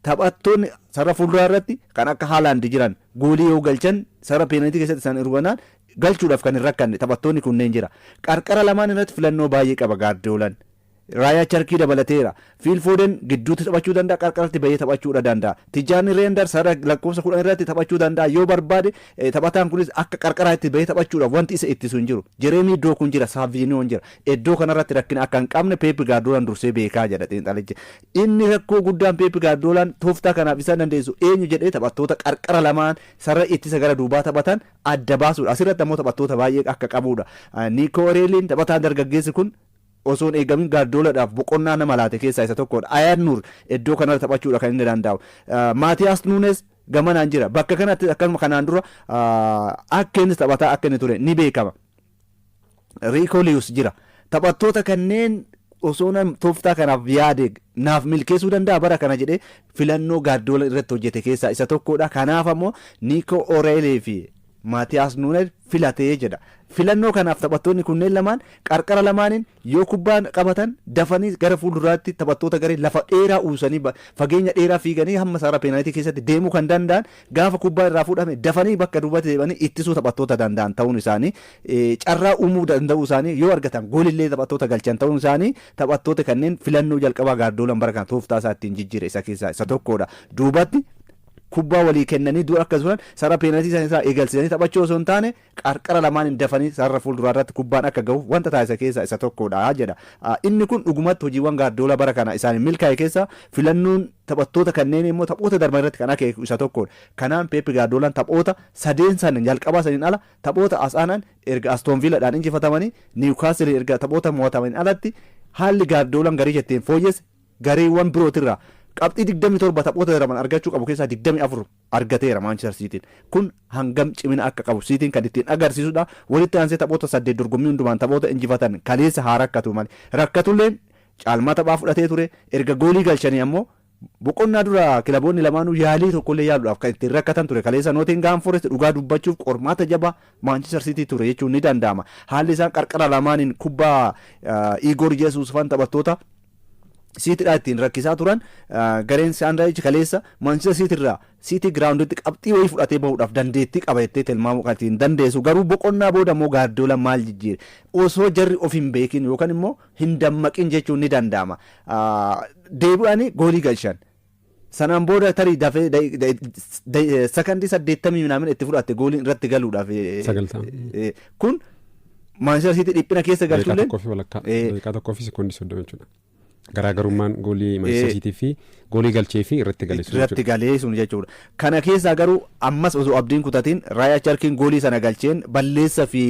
S2: taphattoonni sarara fuulduraa irratti kan akka Haalaand jiran goolii yoo galchan sarara peenaltii keessatti isaan hir'ubanaan galchuudhaaf kan hin rakkanne taphattoonni kunneen jira. Qarqara lamaan irratti filannoo baay'ee qaba Gaardiyoolaan. Raayaa Charkii dabalateera. Fiil Fooden gidduutti taphachuu danda'a, qarqaratti bahee taphachuudha danda'a. Tijjaani Reendar sarara lakkoofsa 10 irratti taphachuu danda'a. Yoo barbaade taphataan kunis akka qarqaraatti bahee taphachuudhaaf wanti isa ittisu hin jiru. Jereemii Dookuun jira, Saaviiniyoon jira. Iddoo kanarratti rakkina akka hin qabne Peep Gaardiyoolaan dursee beekaa jedha xiinxalichi. Inni rakkoo guddaan Peep Gaardiyoolaan tooftaa kanaaf isaan dandeessu eenyu jedhee taphattoota qarqara lamaan sarara ittisa gara duubaa taphatan adda baasuudha. Asirratti ammoo taphattoota baay'ee akka qabudha. Niikoo Oreeliin taphataan dargaggeessi kun osoo hin eegamin Gaardiyoolaadhaaf boqonnaa nama laate keessaa isa tokkodha. Ayaan Nuur iddoo kanarra taphachuudha kan inni danda'u. Maatiyaas Nuunes gamanaan jira. Bakka kanatti akkasuma kanaan dura akka inni taphataa akka inni ture ni beekama. Riikoo Liyus jira. Taphattoota kanneen osoo nam tooftaa kanaaf yaade naaf milkeessuu danda'a bara kana jedhee filannoo Gaardiyoola irratti hojjete keessaa isa tokkodha. Kanaaf ammoo Niikoo Oreelee fi Maatiyaas Nuunes filatee jedha. Filannoo kanaaf taphattoonni kunneen lamaan qarqara lamaaniin yoo kubbaan qabatan dafanii gara fuulduraatti taphattoota garee lafa dheeraa uwwisanii, fageenya dheeraa fiiganii hamma sarara peenaalitii keessatti deemuu kan danda'an, gaafa kubbaa irraa fuudhame dafanii bakka duubatti deebi'anii ittisuu taphattoota danda'an ta'uun isaanii, carraa uumuu danda'uu isaanii, yoo argatan goolillee taphattoota galchan ta'uun isaanii taphattoota kanneen filannoo jalqabaa Gaardiyoolaan bara kana tooftaa isaa ittiin jijjiire isa keessaa isa tokkodha. Duubatti kubbaa walii kennanii dura akka turan sarara peenaltii isaanii irraa eegalsiisanii taphachuu osoo hin taane qarqara lamaaniin dafanii sarara fuulduraa irratti kubbaan akka gahuuf wanta taasisa keessaa isa tokkodha jedha. Inni kun dhugumatti hojiiwwan Gaardiyoola bara kana isaanii milkaa'e keessaa filannoon taphattoota kanneen immoo taphoota darban irratti kan akeeku isa tokkodha. Kanaan Peep Gaardiyoolaan taphoota sadeen san jalqabaa saniin ala taphoota as aanan erga Aston Villaadhaan injifatamanii, Niwukaasiliin erga taphoota mo'atamaniin alatti Haalli Gaardiyoolaan garii jetteen fooyyesse gareewwan birootirraa qabxii 27 taphoota darban argachuu qabu keessaa 24 argateera Maanchister Siitiin. Kun hangam cimina akka qabu Siitiin kan ittiin agarsiisudha. Walitti aansee taphoota 8 dorgommii hundumaan taphoota injifatan kaleessa haa rakkatu malee. Rakkatulleen caalmaa taphaa fudhatee ture. Erga goolii galchanii ammoo boqonnaa dura kilaboonni lamaanuu yaalii tokkollee yaaluudhaaf kan ittiin rakkatan ture. Kaleessa Nootingaam Forest dhugaa dubbachuuf qormaata jabaa Maanchister Siitii ture jechuun ni danda'ama. Haalli isaan qarqara lamaaniin kubbaa Igor Yesuus fan taphattoota Siitiidhaa ittiin rakkisaa turan, gareen Sean Dyche kaleessa Maanchister Siitii irraa Siitii giraawunditti qabxii wayii fudhatee bahuudhaaf dandeettii qaba jettee tilmaamuu kan ittiin dandeessu. Garuu boqonnaa booda immoo Gaardiyoolaan maal jijjiire? Osoo jarri of hin beekin yookaan immoo hin dammaqin jechuun ni danda'ama. Deebi'anii goolii galchan. Sanaan booda tarii dafee sakandii 80 minaamin itti fudhatte gooliin irratti galuudhaaf.
S1: 90.
S2: Kun Maanchister Siitii dhiphina keessa
S1: Daqiiqaa
S2: galchullee
S1: tokkoo fi walakkaa, daqiiqaa 1 fi sekoondii 30 jechuudha. Garaagarummaan goolii Manchester City fi goolii galchee fi irratti gale sun
S2: irratti
S1: jechuudha.
S2: Galee sun jechuudha. Kana keessaa garuu ammas osoo abdiin kutatiin Raayaa Charkiin goolii sana galcheen balleessa fi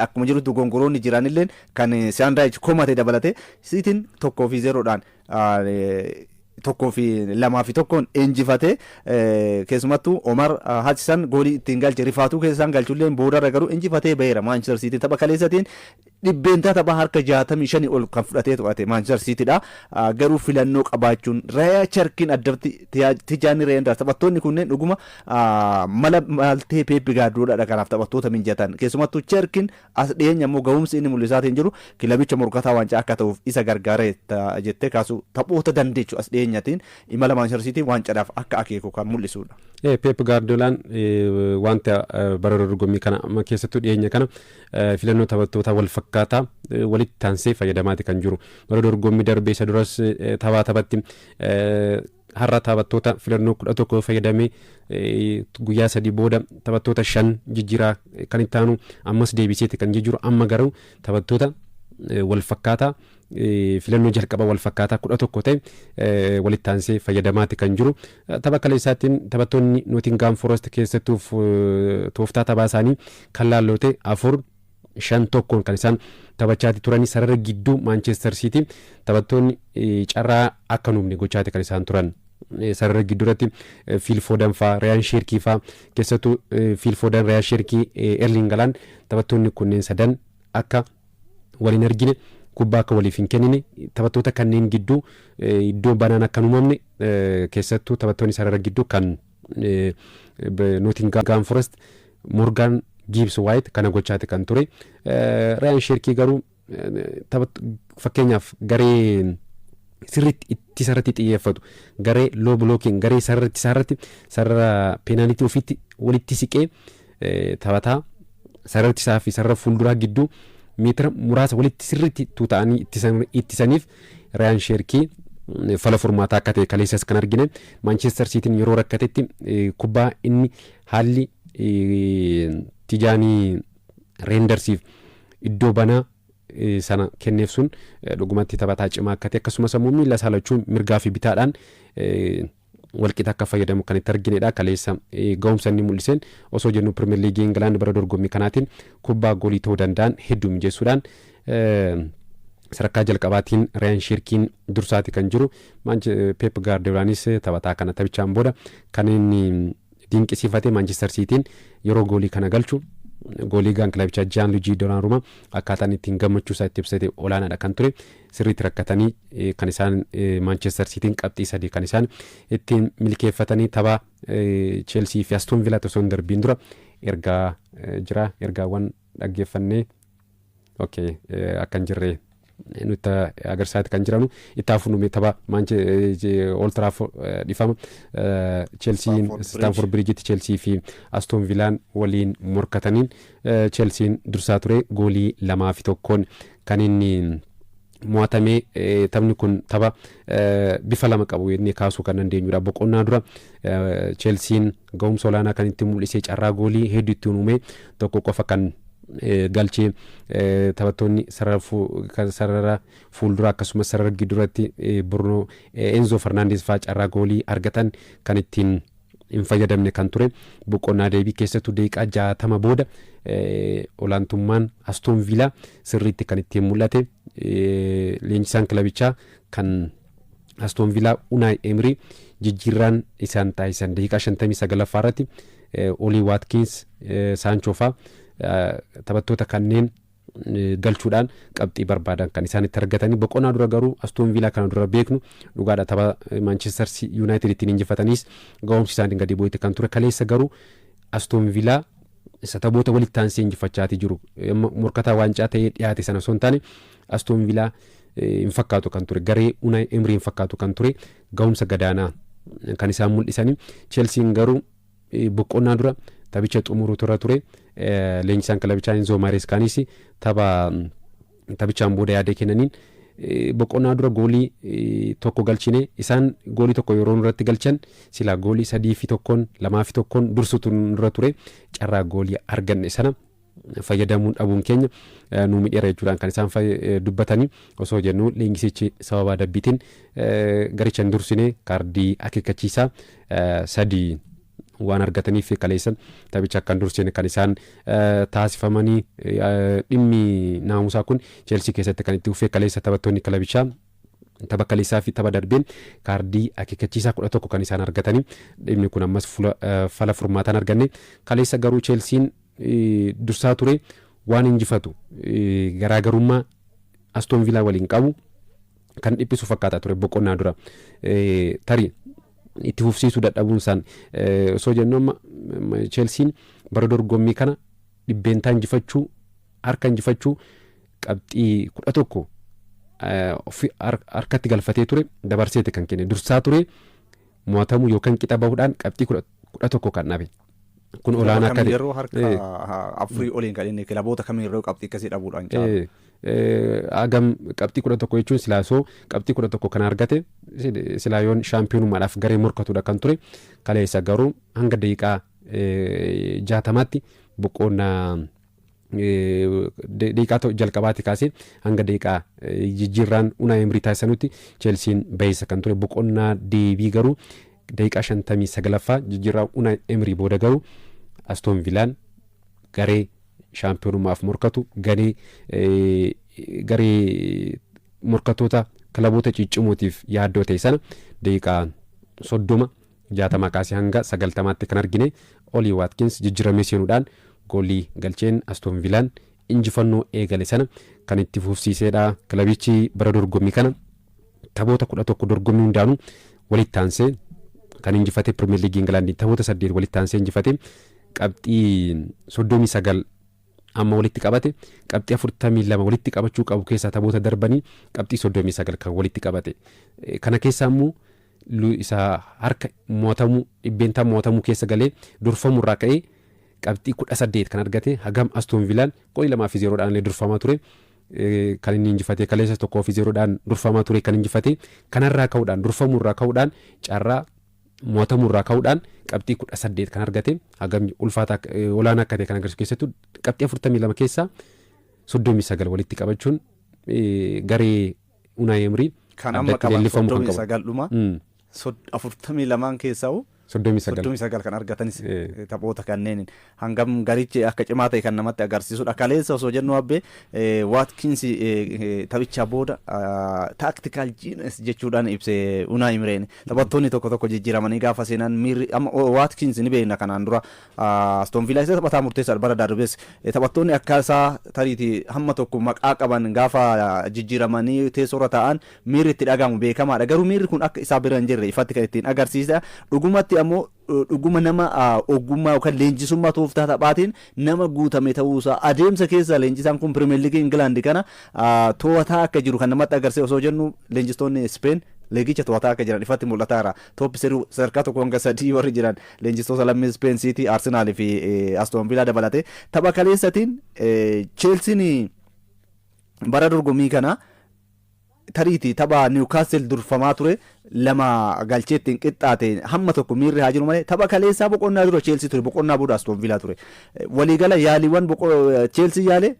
S2: akkuma jirutti gongoroonni jiranilleen kan Sean Dyche komate dabalate Siitiin 1 fi 0dhaan, 1 fi 2 fi 1n injifate. Keessumattuu Omar Hutchinson goolii ittiin galche rifaatuu keessaan galchullee boodarra garuu injifatee baheera Manchester City. Tapha kaleessatiin dhibbeentaa taphaa harka 65 ol kan fudhatee to'ate Manchester Citydha. Garuu filannoo qabaachuun Raayaa Charkiin addatti Tijaani Reenders, taphattoonni kunneen dhuguma mala maltee Pep Gaardiyoolaadha, kanaaf taphattoota mijatan. Keessumattuu Cherkiin as dhiyeenya immoo ga'umsi inni mul'isaatiin jiru kilabicha morkataa waancaa akka ta'uuf isa gargaara jettee kaasu taphoota dandeechu as dhiyeenyatiin imala Manchester City waancadhaaf akka akeeku kan mul'isudha.
S1: Pep Guardiolaan wanta bara dorgommii kana amma keessattuu dhiyeenya kana filannoo taphattoota wal fakkaataa walitti taansee fayyadamaati kan jiru. Bara dorgommii darbee isa duras taphaa taphatti har'a taphattoota filannoo 11 fayyadamee, guyyaa 3 booda taphattoota shan jijjiiraa, kan itti aanu ammas deebiseeti kan jijjiiru. Amma garuu taphattoota wal fakkaataa, filannoo jalqaba wal fakkaataa 11 ta'e walitti aansee fayyadamaati kan jiru. Tapha kaleessaatiin taphattoonni Nottingham Forest keessattuu tooftaa taphaa isaanii kan laalloote 4-5-1n kan isaan taphachaati turanii. Sarara gidduu Manchester City taphattoonni carraa akka nuumne gochaati kan isaan turan. Sarara gidduuratti Phil Foden faa, Rayaan Sheerkii faa, keessattuu Phil Foden, Rayaan Sheerkii, Erling Haaland, taphattoonni kunneen sadan akka waliin argine, kubbaa akka waliif hin kennine, taphattoota kanneen gidduu iddoo banaan akka hin uumamne, keessattuu taphattoonni sarara gidduu kan Nottingham Forest Morgan Gibbs White kana gochaati kan ture. Rayaan Sheerkii garuu fakkeenyaaf garee sirriitti ittisa irratti xiyyeeffatu, garee low blocking, garee sarara ittisaa irratti sarara peenaalitii ofiitti walitti siqee taphataa sarara ittisaa fi sarara fuulduraa gidduu meetira muraasa walitti sirriitti tuuta'anii ittisaniif Rayaan Sheerkii fala furmaataa akka ta'e kaleessas kan argine. Maanchestar Siitiin yeroo rakkatetti kubbaa inni haalli Tijaanii Reendarsiif iddoo banaa sana kenneef sun dhugumatti taphataa cimaa akka ta'e, akkasumas immoo miila isaa lachuu mirgaa fi bitaadhaan walqixa akka fayyadamu kan itti arginedha. Kaleessa ga'umsa inni mul'iseen osoo jennu Pirimeer Liigii Ingilaand bara dorgommii kanaatiin kubbaa goolii ta'uu danda'an hedduu mijeessuudhaan sadarkaa jalqabaatiin Rayaan Sheerkiin dursaati kan jiru. Pep Gaardiyoolaanis taphataa kana taphichaan booda kan inni dinqisiifate. Maanchestar Siitiin yeroo goolii kana galchu goolii eegaan kilabichaa Jaan Luujii Donnarummaa akkaataan ittiin gammachuu isaa itti ibsate olaanaadha kan ture. Sirriitti rakkatanii kan isaan Maanchestar Siitiin qabxii 3 kan isaan ittiin milkeeffatanii. Tapha Cheelsii fi Aston Villaa osoo hin darbiin dura ergaa jira, ergaawwan dhaggeeffannee. Okay, akka hin jirre nutti agarsiisaati kan jiranu. Itti hafuun tapha Old Trafford, dhifama, Cheelsiin Stamford Bridgetti Cheelsii fi Aston Villaan waliin morkataniin Cheelsiin dursaa ture, goolii 2 fi 1n kan inni mo'atamee. Taphni kun tapha bifa lama qabu jennee kaasuu kan dandeenyudha. Boqonnaa dura Cheelsiin ga'umsa olaanaa kan itti mul'isee, carraa goolii hedduu ittiin uume, tokko qofa kan galchee. Taphattoonni sarara fuulduraa akkasumas sarara gidduuratti Bruno, Enzo Fernandez fa'aa carraa goolii argatan kan ittiin Hin fayyadamne kan ture. Boqonnaa deebii keessattuu daqiiqaa 60 booda olaantummaan Astoon Viilaa sirriitti kan ittiin mul'ate. Leenjisaan kilabichaa kan Astoon Viilaa Unaay Emrii jijjiirraan isaan taasisan daqiiqaa 59ffaa irratti Olii Waatkiins, Saanchoo fa'aa taphattoota kanneen galchuudhaan qabxii barbaadan kan isaan itti argatanii. Boqonnaa dura garuu Astoon Viilaa kana dura beeknu dhugaadha, tapha Maanchestar Yuunaayitid ittiin injifataniis ga'umsi isaanii gadi bu'eetti kan ture. Kaleessa garuu Astoon Viilaa isa taphoota walitti aansee injifachaatii jiru, morkataa waancaa ta'ee dhiyaate sana osoo hin taane, Astoon Viilaa hin fakkaatu kan ture, garee Unai Emery hin fakkaatu kan ture, ga'umsa gadaanaa kan isaan mul'isanii. Chelsiin garuu boqonnaa dura taphicha xumuruu tura ture. Leenjisaan kilabichaa Enzo Marescaanis tapha taphichaan booda yaada kennaniin, boqonnaa dura goolii tokko galchine, isaan goolii tokko yeroo nurratti galchan silaa goolii 3-1, 2-1 dursutu nurra ture, carraa goolii arganne sana fayyadamuun dhabuun keenya nu miidheera jechuudhaan kan isaan dubbatanii. Osoo jennu leenjisichi sababa adabbiitiin garicha hin dursine, kaardii akeekkachiisaa sadii waan argataniif kaleessa taphicha akka hin dursine kan isaan taasifamanii. Dhimmi naamusaa kun Cheelsii keessatti kan itti fufee kaleessa taphattoonni kilabichaa tapha kaleessaa fi tapha darbeen kaardii akeekkachiisaa 11 kan isaan argatanii. Dhimmi kun ammas fala furmaataan arganne. Kaleessa garuu Cheelsiin dursaa ture, waan injifatu garaagarummaa Astoon Viilaa waliin qabu kan dhiphisu fakkaata ture boqonnaa dura. Tarii itti fufsiisuu dadhabuun isaan, osoo jennu amma Cheelsiin bara dorgommii kana dhibbeentaa injifachuu harka injifachuu qabxii 11 harkatti galfatee ture dabarseeti kan kenne. Dursaa ture, mo'atamuu yookaan qixa bahuudhaan qabxii 11 kan dhabe. Kun olaanaa akka
S2: Yeroo harka afurii oliin kan inni kilaboota kamiin yeroo qabxii akkasii dhabuudhaan caalu.
S1: Hagam qabxii 11 jechuun silaasoo qabxii 11 kan argate silaayoon shaampiyoonummaadhaaf garee morkatudha kan ture. Kaleessa garuu hanga daqiiqaa 60tti, boqonnaa daqiiqaa jalqabaatti kaasee hanga daqiiqaa jijjiirraan Unai Emery taasisanutti Cheelsiin baheessa kan ture. Boqonnaa deebii garuu daqiiqaa 59ffaa jijjiirraa Unai Emery booda garuu Astoon Viilaan garee shaampiyoonummaaf morkatu, garee morkattoota kilaboota ciccimootiif yaaddoo ta'e sana daqiiqaa 30, 60 kaasee hanga 90tti kan argine Olii Waatkins jijjiiramee seenuudhaan goolii galcheen Astoon Viilaan injifannoo eegale sana kan itti fufsiisedha. Kilabichi bara dorgommii kana taphoota 11 dorgommii hundaanuu walitti aansee kan injifate, Pirimeer Liigii Ingilaandii taphoota saddeet walitti aansee injifate, qabxii 39 amma walitti qabate. Qabxii 42 walitti qabachuu qabu keessaa taphoota darbanii qabxii 39 kan walitti qabate. Kana keessaa immoo isa harka mo'atamuu, dhibbeentaa mo'atamuu keessa galee durfamuu irraa ka'ee qabxii 18 kan argate. Hagam Astoon Viilaan goolii 2-0dhaan illee durfamaa ture. Kan inni injifate kaleessa 1-0dhaan durfamaa ture kan injifate. Kanarraa ka'uudhaan, durfamuu irraa ka'uudhaan, carraa mo'atamuu irraa ka'uudhaan qabxii 18 kan argate hagam ulfaataa olaanaa akka ta'e kan agarsiisu. Keessattuu qabxii 42 keessaa 39 walitti qabachuun garee Unai Emery
S2: Kan amma
S1: addatti
S2: qaban
S1: leellifamu kan
S2: soddomii
S1: qabu.
S2: sagal dhuma 42n keessaa
S1: 39.
S2: 39 kan argatanis taphoota kanneen hangam garichi akka cimaa ta'e kan namatti agarsiisudha. Kaleessa osoo jennu abbee Waatkins taphicha booda tactical genius jechuudhaan ibse Unai Emery'n. Taphattoonni tokko tokko jijjiiramanii gaafa seenan miirri amma Waatkins ni beekna, kanaan dura Aston Villa isa taphataa murteessaadha. Bara darbes taphattoonni akka isaa tariitii hamma tokko maqaa qaban gaafa jijjiiramanii teessoorra taa'an miirri itti dhagahamu beekamaadha. Garuu miirri kun akka isaa bira hin jirre ifatti kan ittiin agarsiisa. Dhugumatti ammoo dhuguma nama ogummaa yookaan leenjisummaa tooftaa taphaatiin nama guutame ta'uusaa, adeemsa keessa leenjisaan kun Pirimeer Liigii Ingilaandi kana to'ataa akka jiru kan namatti agarsiisa. Osoo jennu leenjistoonni Speen liigicha to'ataa akka jiran ifatti mul'ataara. Top sadarkaa tokko hanga sadii warri jiran leenjistoota lammii Speen, Siitii, Arsenaalii fi Aston Villaa dabalate. Tapha kaleessatiin Cheelsiin bara dorgommii kana tariitii tapha Newcastle durfamaa ture lama galchee ittiin qixxaate hamma tokko miirri haa jiru malee, tapha kaleessaa boqonnaa dura Chelsea ture, boqonnaa booda Aston Villa ture. Waliigala yaaliiwwan Chelsea yaale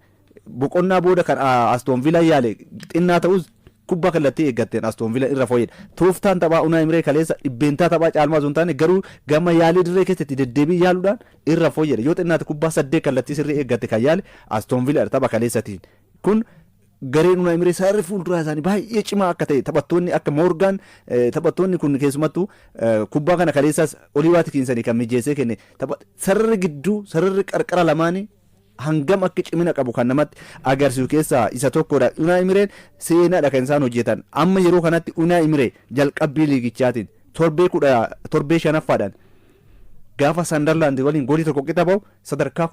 S2: boqonnaa booda kan Aston Villa yaale xinnaa ta'us Kubbaa kallattii eeggatteen Aston Villa irra fooyyedha. Tooftaan taphaa Unai Emery kaleessa dhibbeentaa taphaa caalmaa osoo hin taane, garuu gama yaalii dirree keessatti deddeebii yaaluudhaan irra fooyyedha. Yoo xinnaate kubbaa saddeet kallattii sirrii eeggatte kan yaale Aston Villa tapha kaleessatiin. Kun gareen Unai Emery sararri fuulduraa isaanii baay'ee cimaa akka ta'e, taphattoonni akka Morgan, taphattoonni kun keessumattuu kubbaa kana kaleessaas Olii Waatkinsanii kan mijeessee kenne, sararri gidduu, sararri qarqara lamaanii hangam akka cimina qabu kan namatti agarsiisu keessaa isa tokkodha. Unai Emeryn seenaadha kan isaan hojjetan. Amma yeroo kanatti Unai Emery jalqabbii liigichaatiin torbee 10, torbee shanaffaadhaan gaafa Sunderland waliin goolii 1 qixa bahu sadarkaa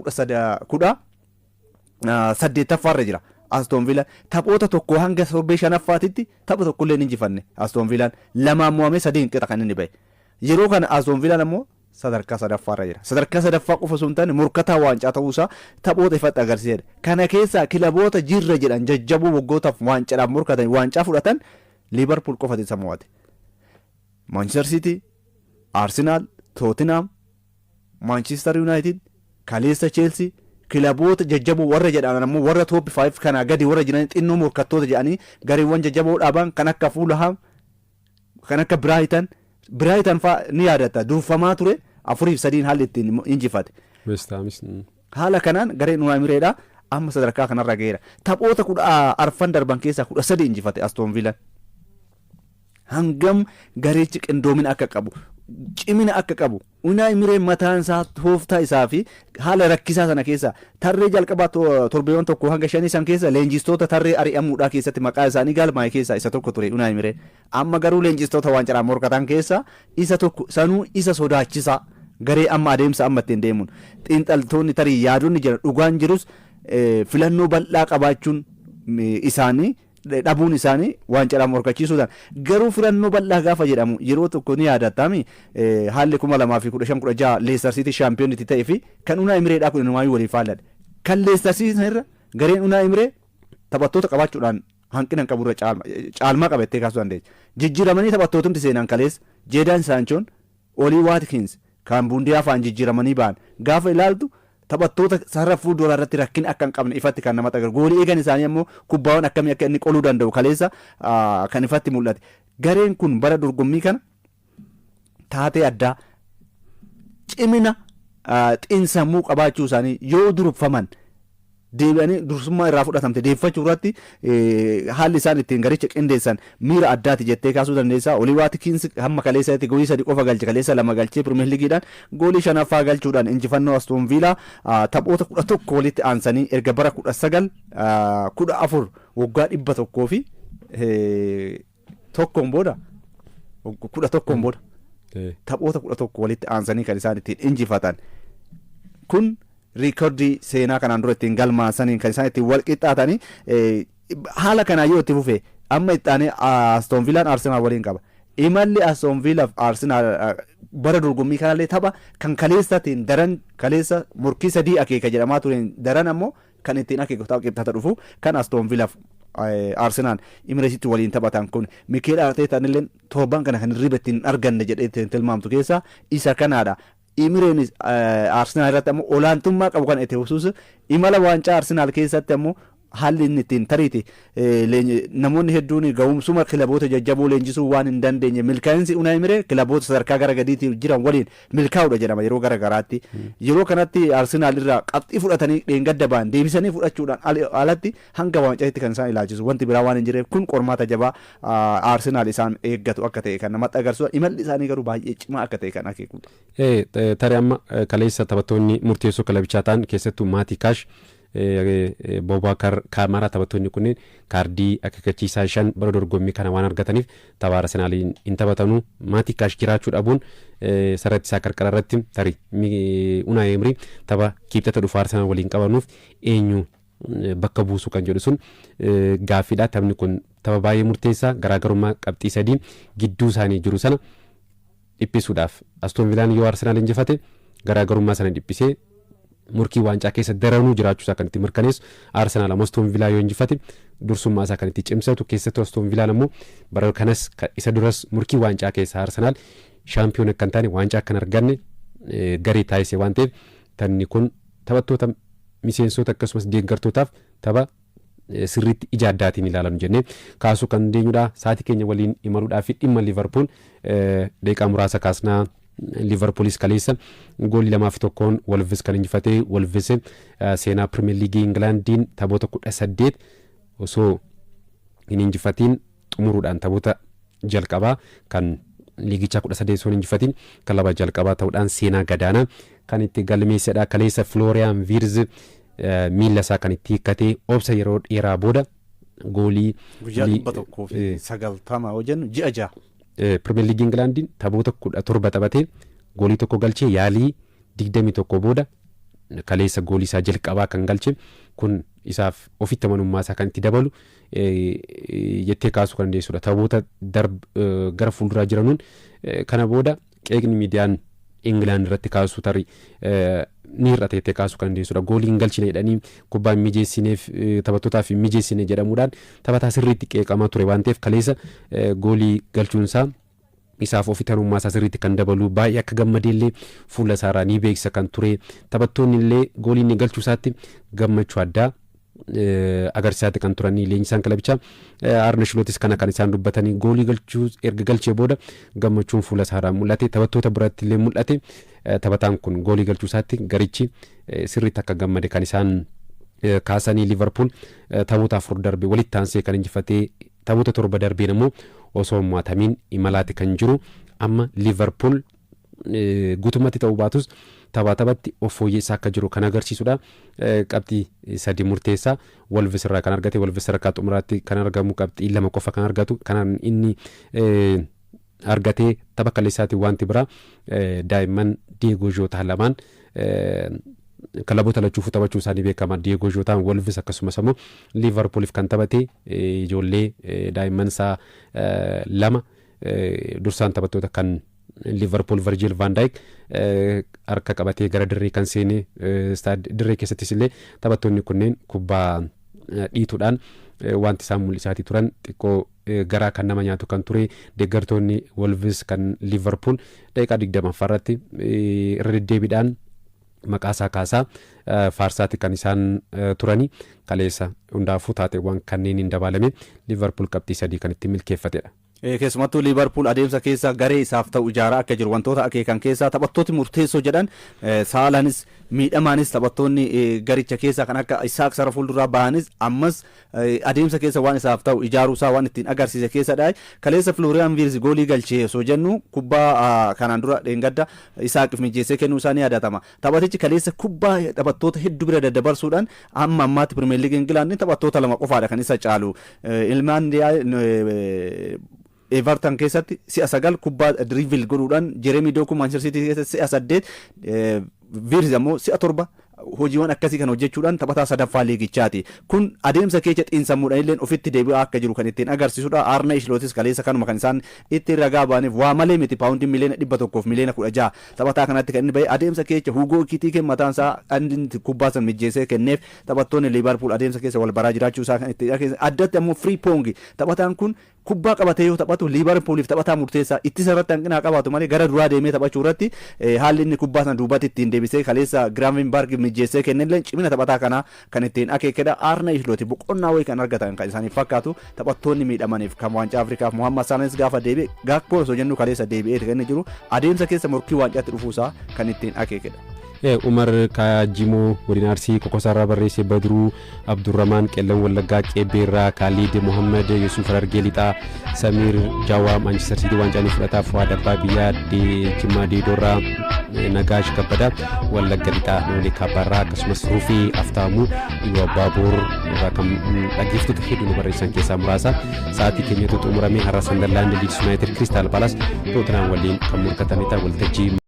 S2: 18ffaarra jira. Aston Villa taphoota 1 hanga torbee shanaffaatitti tapha tokkollee hin injifanne. Aston Villaan lamaan mo'amee sadiin qixa kan inni bahe. Yeroo kana Aston Villaan ammoo sadarkaa sadaffaarra jira. Sadarkaa sadaffaa qofa osoo hin taane morkataa waancaa ta'uusaa taphoota ifatti agarsiisedha. Kana keessaa kilaboota jirra jedhan jajjaboo waggootaaf waancaadhaaf morkatan waancaa fudhatan Liverpool qofatu isa mo'ate. Manchester City, Arsenal, Tottenham, Manchester United, kaleessa Chelsea, kilaboota jajjaboo warra jedhan ammoo warra top 5 kanaa gadi warra jiran, xinnoo morkattoota jedhanii gareewwan jajjaboo dhaaban kan akka Fulham, kan akka Brighton, Brighton faa ni yaadatta, durfamaa ture, 4-3n haalli ittiin injifate.
S1: West Hamis.
S2: Haala kanaan gareen Unai Emeryidha amma sadarkaa kanarra gaheera. Taphoota 14n darban keessaa 13 injifate Aston Villaan. Hangam gareechi qindoomina akka qabu, cimina akka qabu, Unai Emery mataan isaa tooftaa isaa fi haala rakkisaa sana keessa tarree jalqabaa torbeewwan 1 hanga 5 san keessa leenjistoota tarree ari'amuudhaa keessatti maqaa isaanii galmaa'e keessaa isa tokko ture Unai Emery. Amma garuu leenjistoota waancadhaan morkatan keessaa isa tokko, sanuu isa sodaachisaa garee amma adeemsa amma ittiin deemuun xiinxaltoonni tarii yaadonni jiran dhugaan jirus, filannoo bal'aa qabaachuun isaanii dhabuun isaanii waancadhaan morkachiisuudhaan. Garuu filannoo bal'aa gaafa jedhamu yeroo tokko ni yaadatami, haalli 2015-16 Leicester City shaampiyoonitti ta'ee fi kan Unai Emeryidhaa kun inumaayyuu waliif faalladha. Kan Leicester City irra gareen Unai Emery taphattoota qabaachuudhaan hanqina hin qaburra caalmaa qabattee kaasuu dandeenya. Jijjiiramanii taphattootumti seenan kaleessa Jadon Sanchon, Ollie Watkins kan Buendia fa'aan jijjiiramanii ba'an gaafa ilaaltu taphattoota sarara fuulduraa irratti rakkina akka hin qabne ifatti kan namatti agarsiisu. Goolii eegan isaanii ammoo kubbaawwan akkamii akka inni qoluu danda'u kaleessa kan ifatti mul'ate. Gareen kun bara dorgommii kana taatee addaa cimina xiinsammuu qabaachuu isaanii, yoo durfaman deebi'anii dursummaa irraa fudhatamte deeffachuu irratti haalli isaan ittiin garicha qindeessan miira addaati jettee kaasuu dandeessa. Olii Watkins hamma kaleessatti goolii sadi qofa galche, kaleessa lama galchee Pirimeer Liigiidhaan goolii shanaffaa galchuudhaan injifannoo Aston Villa taphoota 11 walitti aansanii erga bara 1914, waggaa 101n booda, 11n booda taphoota 11 walitti aansanii kan isaan ittiin injifatan kun riikordii seenaa kanaan dura ittiin galmaasaniin kan isaan ittiin wal qixxaatanii. Haala kanaa yoo itti fufe amma itti aanee Aston Villaan Arsenaal waliin qaba. Imalli Aston Villaaf Arsenaal bara dorgommii kanallee tapha kan kaleessatiin daran, kaleessa morkii sadii akeeka jedhamaa tureen daran ammoo kan ittiin akeeku tapha qixxaata dhufu kan Aston Villaaf Arsenaal Imireesitti waliin taphatan kun Mikeel Arteetaan illee torban kana kan hirriba ittiin arganne jedhee ittiin tilmaamtu keessaa isa kanaadha. Emeryn Arsenaal irratti ammoo olaantummaa qabu kan itti fufsuus, imala waancaa Arsenaal keessatti ammoo haalli inni ittiin tariiti namoonni hedduun ga'umsuma kilaboota jajjaboo leenjisuu waan hin dandeenye, milkaa'insi Unai Emery kilaboota sadarkaa gara gadiitii jiran waliin milkaa'uudha jedhama yeroo gara garaatti. Yeroo kanatti Arsenaal irraa qabxii fudhatanii dheengadda ba'an deebisanii fudhachuudhaan alatti hanga waancaatti kan isaan ilaalchisu wanti biraa waan hin jirreef, kun qormaata jabaa Arsenaal isaan eeggatu akka ta'e kan namatti agarsiisu, imalli isaanii garuu baay'ee cimaa akka ta'e kan akeekudha.
S1: Tarii amma kaleessa taphattoonni murteessoo kilabichaa ta'an, keessattuu Maatii Kaash, Boobaakar Kaamaraa, taphattoonni kunneen kaardii akeekkachiisaa shan bara dorgommii kana waan argataniif tapha Arsenaaliin hin taphatanu. Maatii Kaash jiraachuu dhabuun sarara isaa qarqara irratti tarii Unai Emery tapha Kibxata dhufu Arsenaal waliin qabanuuf eenyu bakka buusu kan jedhu sun gaaffiidha. Taphni kun tapha baay'ee murteessaa, garaagarummaa qabxii sadii gidduu isaanii jiru sana dhiphisuudhaaf. Aston Villaan yoo Arsenaal injifate garaagarummaa sana dhiphisee murkii waancaa keessa daranuu jiraachuusaa kan itti mirkaneessu, Arsenaal ammoo Aston Villaa yoo injifate dursummaa isaa kan itti cimsatu. Keessattuu Aston Villaan ammoo bara kanas isa duras murkii waancaa keessa Arsenaal shaampiyoon akka hin taane, waancaa akka hin arganne garee taasise waan ta'eef, taphni kun taphattoota, miseensota akkasumas deeggartootaaf tapha Sirriitti ija addaatiin ilaalan jennee kaasuu kan dandeenyudha. Sa'aatii keenya waliin imaluudhaa fi dhimma Liverpool daqiiqaa muraasa kaasnaa. Liverpoolis kaleessa goolii 2-1n Wolves kan injifatee. Wolves seenaa Pirimeer Liigii Ingilaandiin taphoota 18 osoo hin injifatiin xumuruudhaan, taphoota jalqabaa kan liigichaa 18 osoo hin injifatiin kilaba jalqabaa ta'uudhaan seenaa gadaanaa kan itti galmeessedha. Kaleessa Florian Wirtz miila isaa kan itti hiikkatee obsa yeroo dheeraa booda goolii
S2: Guyyaa 190 yoo jennu ji'a 6.
S1: Pirimeer Liigii Ingilaandiin taphoota 17 taphatee goolii tokko galchee, yaalii 21 booda kaleessa goolii isaa jalqabaa kan galche kun isaaf ofitti amanummaa isaa kan itti dabalu jettee kaasuu kan dandeessudha. Taphoota gara fuulduraa jiranuun kana booda qeeqni miidiyaan Ingilaand irratti kaasuu tarii ni hir'ate jettee kaasuu kan dandeessudha. Goolii hin galchine jedhanii, kubbaa hin mijeessineef, taphattootaaf hin mijeessine jedhamuudhaan taphataa sirriitti qeeqamaa ture waan ta'eef, kaleessa goolii galchuunsaa isaaf ofitti amanummaa isaa sirriitti kan dabalu, baay'ee akka gammadeellee fuula isaarraa ni beeksisa kan ture. Taphattoonni illee goolii inni galchuu isaatti gammachuu addaa agarsiisaatti kan turanii. Leenjisaan kilabichaa Arne Slootis kana kan isaan dubbatanii, goolii galchuu erga galchee booda gammachuun fuula isaarraa mul'ate, taphattoota biratti illee mul'ate. Taphataan kun goolii galchuu isaatti garichi sirriitti akka gammade kan isaan kaasanii. Liverpool taphoota afur darbe walitti aansee kan injifatee, taphoota torba darbeen immoo osoo hin mo'atamiin imalaati kan jiru. Amma Liverpool guutummaatti ta'uu baatus taphaa taphatti of fooyyessaa akka jiru kan agarsiisudha. Qabxii sadi murteessaa Wolves irraa kan argate. Wolves sadarkaa xumuraatti kan argamu, qabxii 2 qofa kan argatu. Kanaan inni argatee tapha kaleessaatiin wanti biraa daa'imman Diego Jota lamaan kilaboota lachuufuu taphachuu isaanii beekama. Diego Jotaan Wolves akkasumas immoo Liverpooliif kan taphate, ijoollee daa'imman isaa lama, dursaan taphattoota kan Liverpool Virgil van Dijk harka qabatee gara dirree kan seene. Dirree keessattis illee taphattoonni kunneen kubbaa dhiituudhaan wanti isaan mul'isaatii turan xiqqoo garaa kan nama nyaatu kan ture. Deeggartoonni Wolves kan Liverpool daqiiqaa 20ffaa irratti irra deddeebiidhaan maqaa isaa kaasaa faarsaati kan isaan turanii kaleessa. Hundaafuu taateewwan kanneen hin dabalame Liverpool qabxii sadii kan itti milkeeffatedha.
S2: Keessumattuu Liivarpuul adeemsa keessa garee isaaf ta'u ijaaraa akka jiru wantoota akeekan keessaa taphattooti murteessoo jedhan Saalaanis miidhamaanis, taphattoonni garicha keessaa kan akka Isaak sara fuulduraa bahanis ammas adeemsa keessa waan isaaf ta'u ijaaruusaa waan ittiin agarsiise keessadha. Kaleessa Florian Wirtz goolii galchee osoo jennu, kubbaa kanaan dura dheengadda Isaaqif mijeessee kennuu isaa ni yaadatama. Taphatichi kaleessa kubbaa taphattoota hedduu bira daddabarsuudhaan hamma ammaatti Pirimeer Liigii Ingilaandii taphattoota lama qofaadha kan isa caalu. Ilmaan Everton keessatti si'a sagal kubbaa dribble godhuudhaan, Jeremy Doku Manchester City keessatti si'a saddeet, Wirtz ammoo si'a torba hojiiwwan akkasii kan hojjechuudhaan taphataa sadaffaa liigichaati. Kun adeemsa keessa xiinsammuudhaan illee ofitti deebi'aa akka jiru kan ittiin agarsiisudha. Arne Slootis kaleessa kanuma kan isaan ittiin ragaa ba'aniif. Waa malee miti paawundii miliyoona 100f miliyoona 16 taphataa kanatti kan inni bahe. Adeemsa keessa Hugo Ekitike mataan isaa inni kubbaa san mijjeessee kenneef, taphattoonni Liverpool adeemsa keessa wal baraa jiraachuu isaa kan ittiin agarsiisan. Addatti ammoo Frimpong, taphataan kun kubbaa qabatee yoo taphatu Liivarpuuliif taphataa murteessaa. Ittisa irratti hanqina haa qabaatu malee gara duraa deemee taphachuu irratti haalli inni kubbaa sana duubatti ittiin deebisee kaleessa Gravenberch mijeessee kennellee cimina taphataa kanaa kan ittiin akeekedha. Arne Slooti boqonnaa wayii kan argatan kan isaaniif fakkaatu taphattoonni miidhamaniif kan waancaa Afrikaaf Muhammad Salahis gaafa deebi'e, Gakpo osoo jennu kaleessa deebi'ee kan inni jiru, adeemsa keessa morkii waancaatti dhufuusaa kan ittiin akeekedha.
S1: Umar Kaajimoo godina Arsii Kokosaarraa barreesse, Badruu Abdurramaan Qellan Wallaggaa Qeebbeerraa, Khalid Muhammad Yusuf Harargee Lixaa, Samiir Jawaa Manchester City waancaa ni fudhata, Fuwaad Abbaa Biyyaa Jimmaa Deedoorraa, Nagaash Kabbadaa Wallagga Lixaa Noolee Kaabbaarraa, akkasumas Rufii Aftaamuu Iluu Abbaaboor irraa kan dhaggeeffattoota hedduu nu barreessan keessaa muraasa. Sa'aatii keenyatu xumurame. Har'a Sunderland, Leeds United, Crystal Palace, Tottenham waliin kan morkatanidha. Waltajjii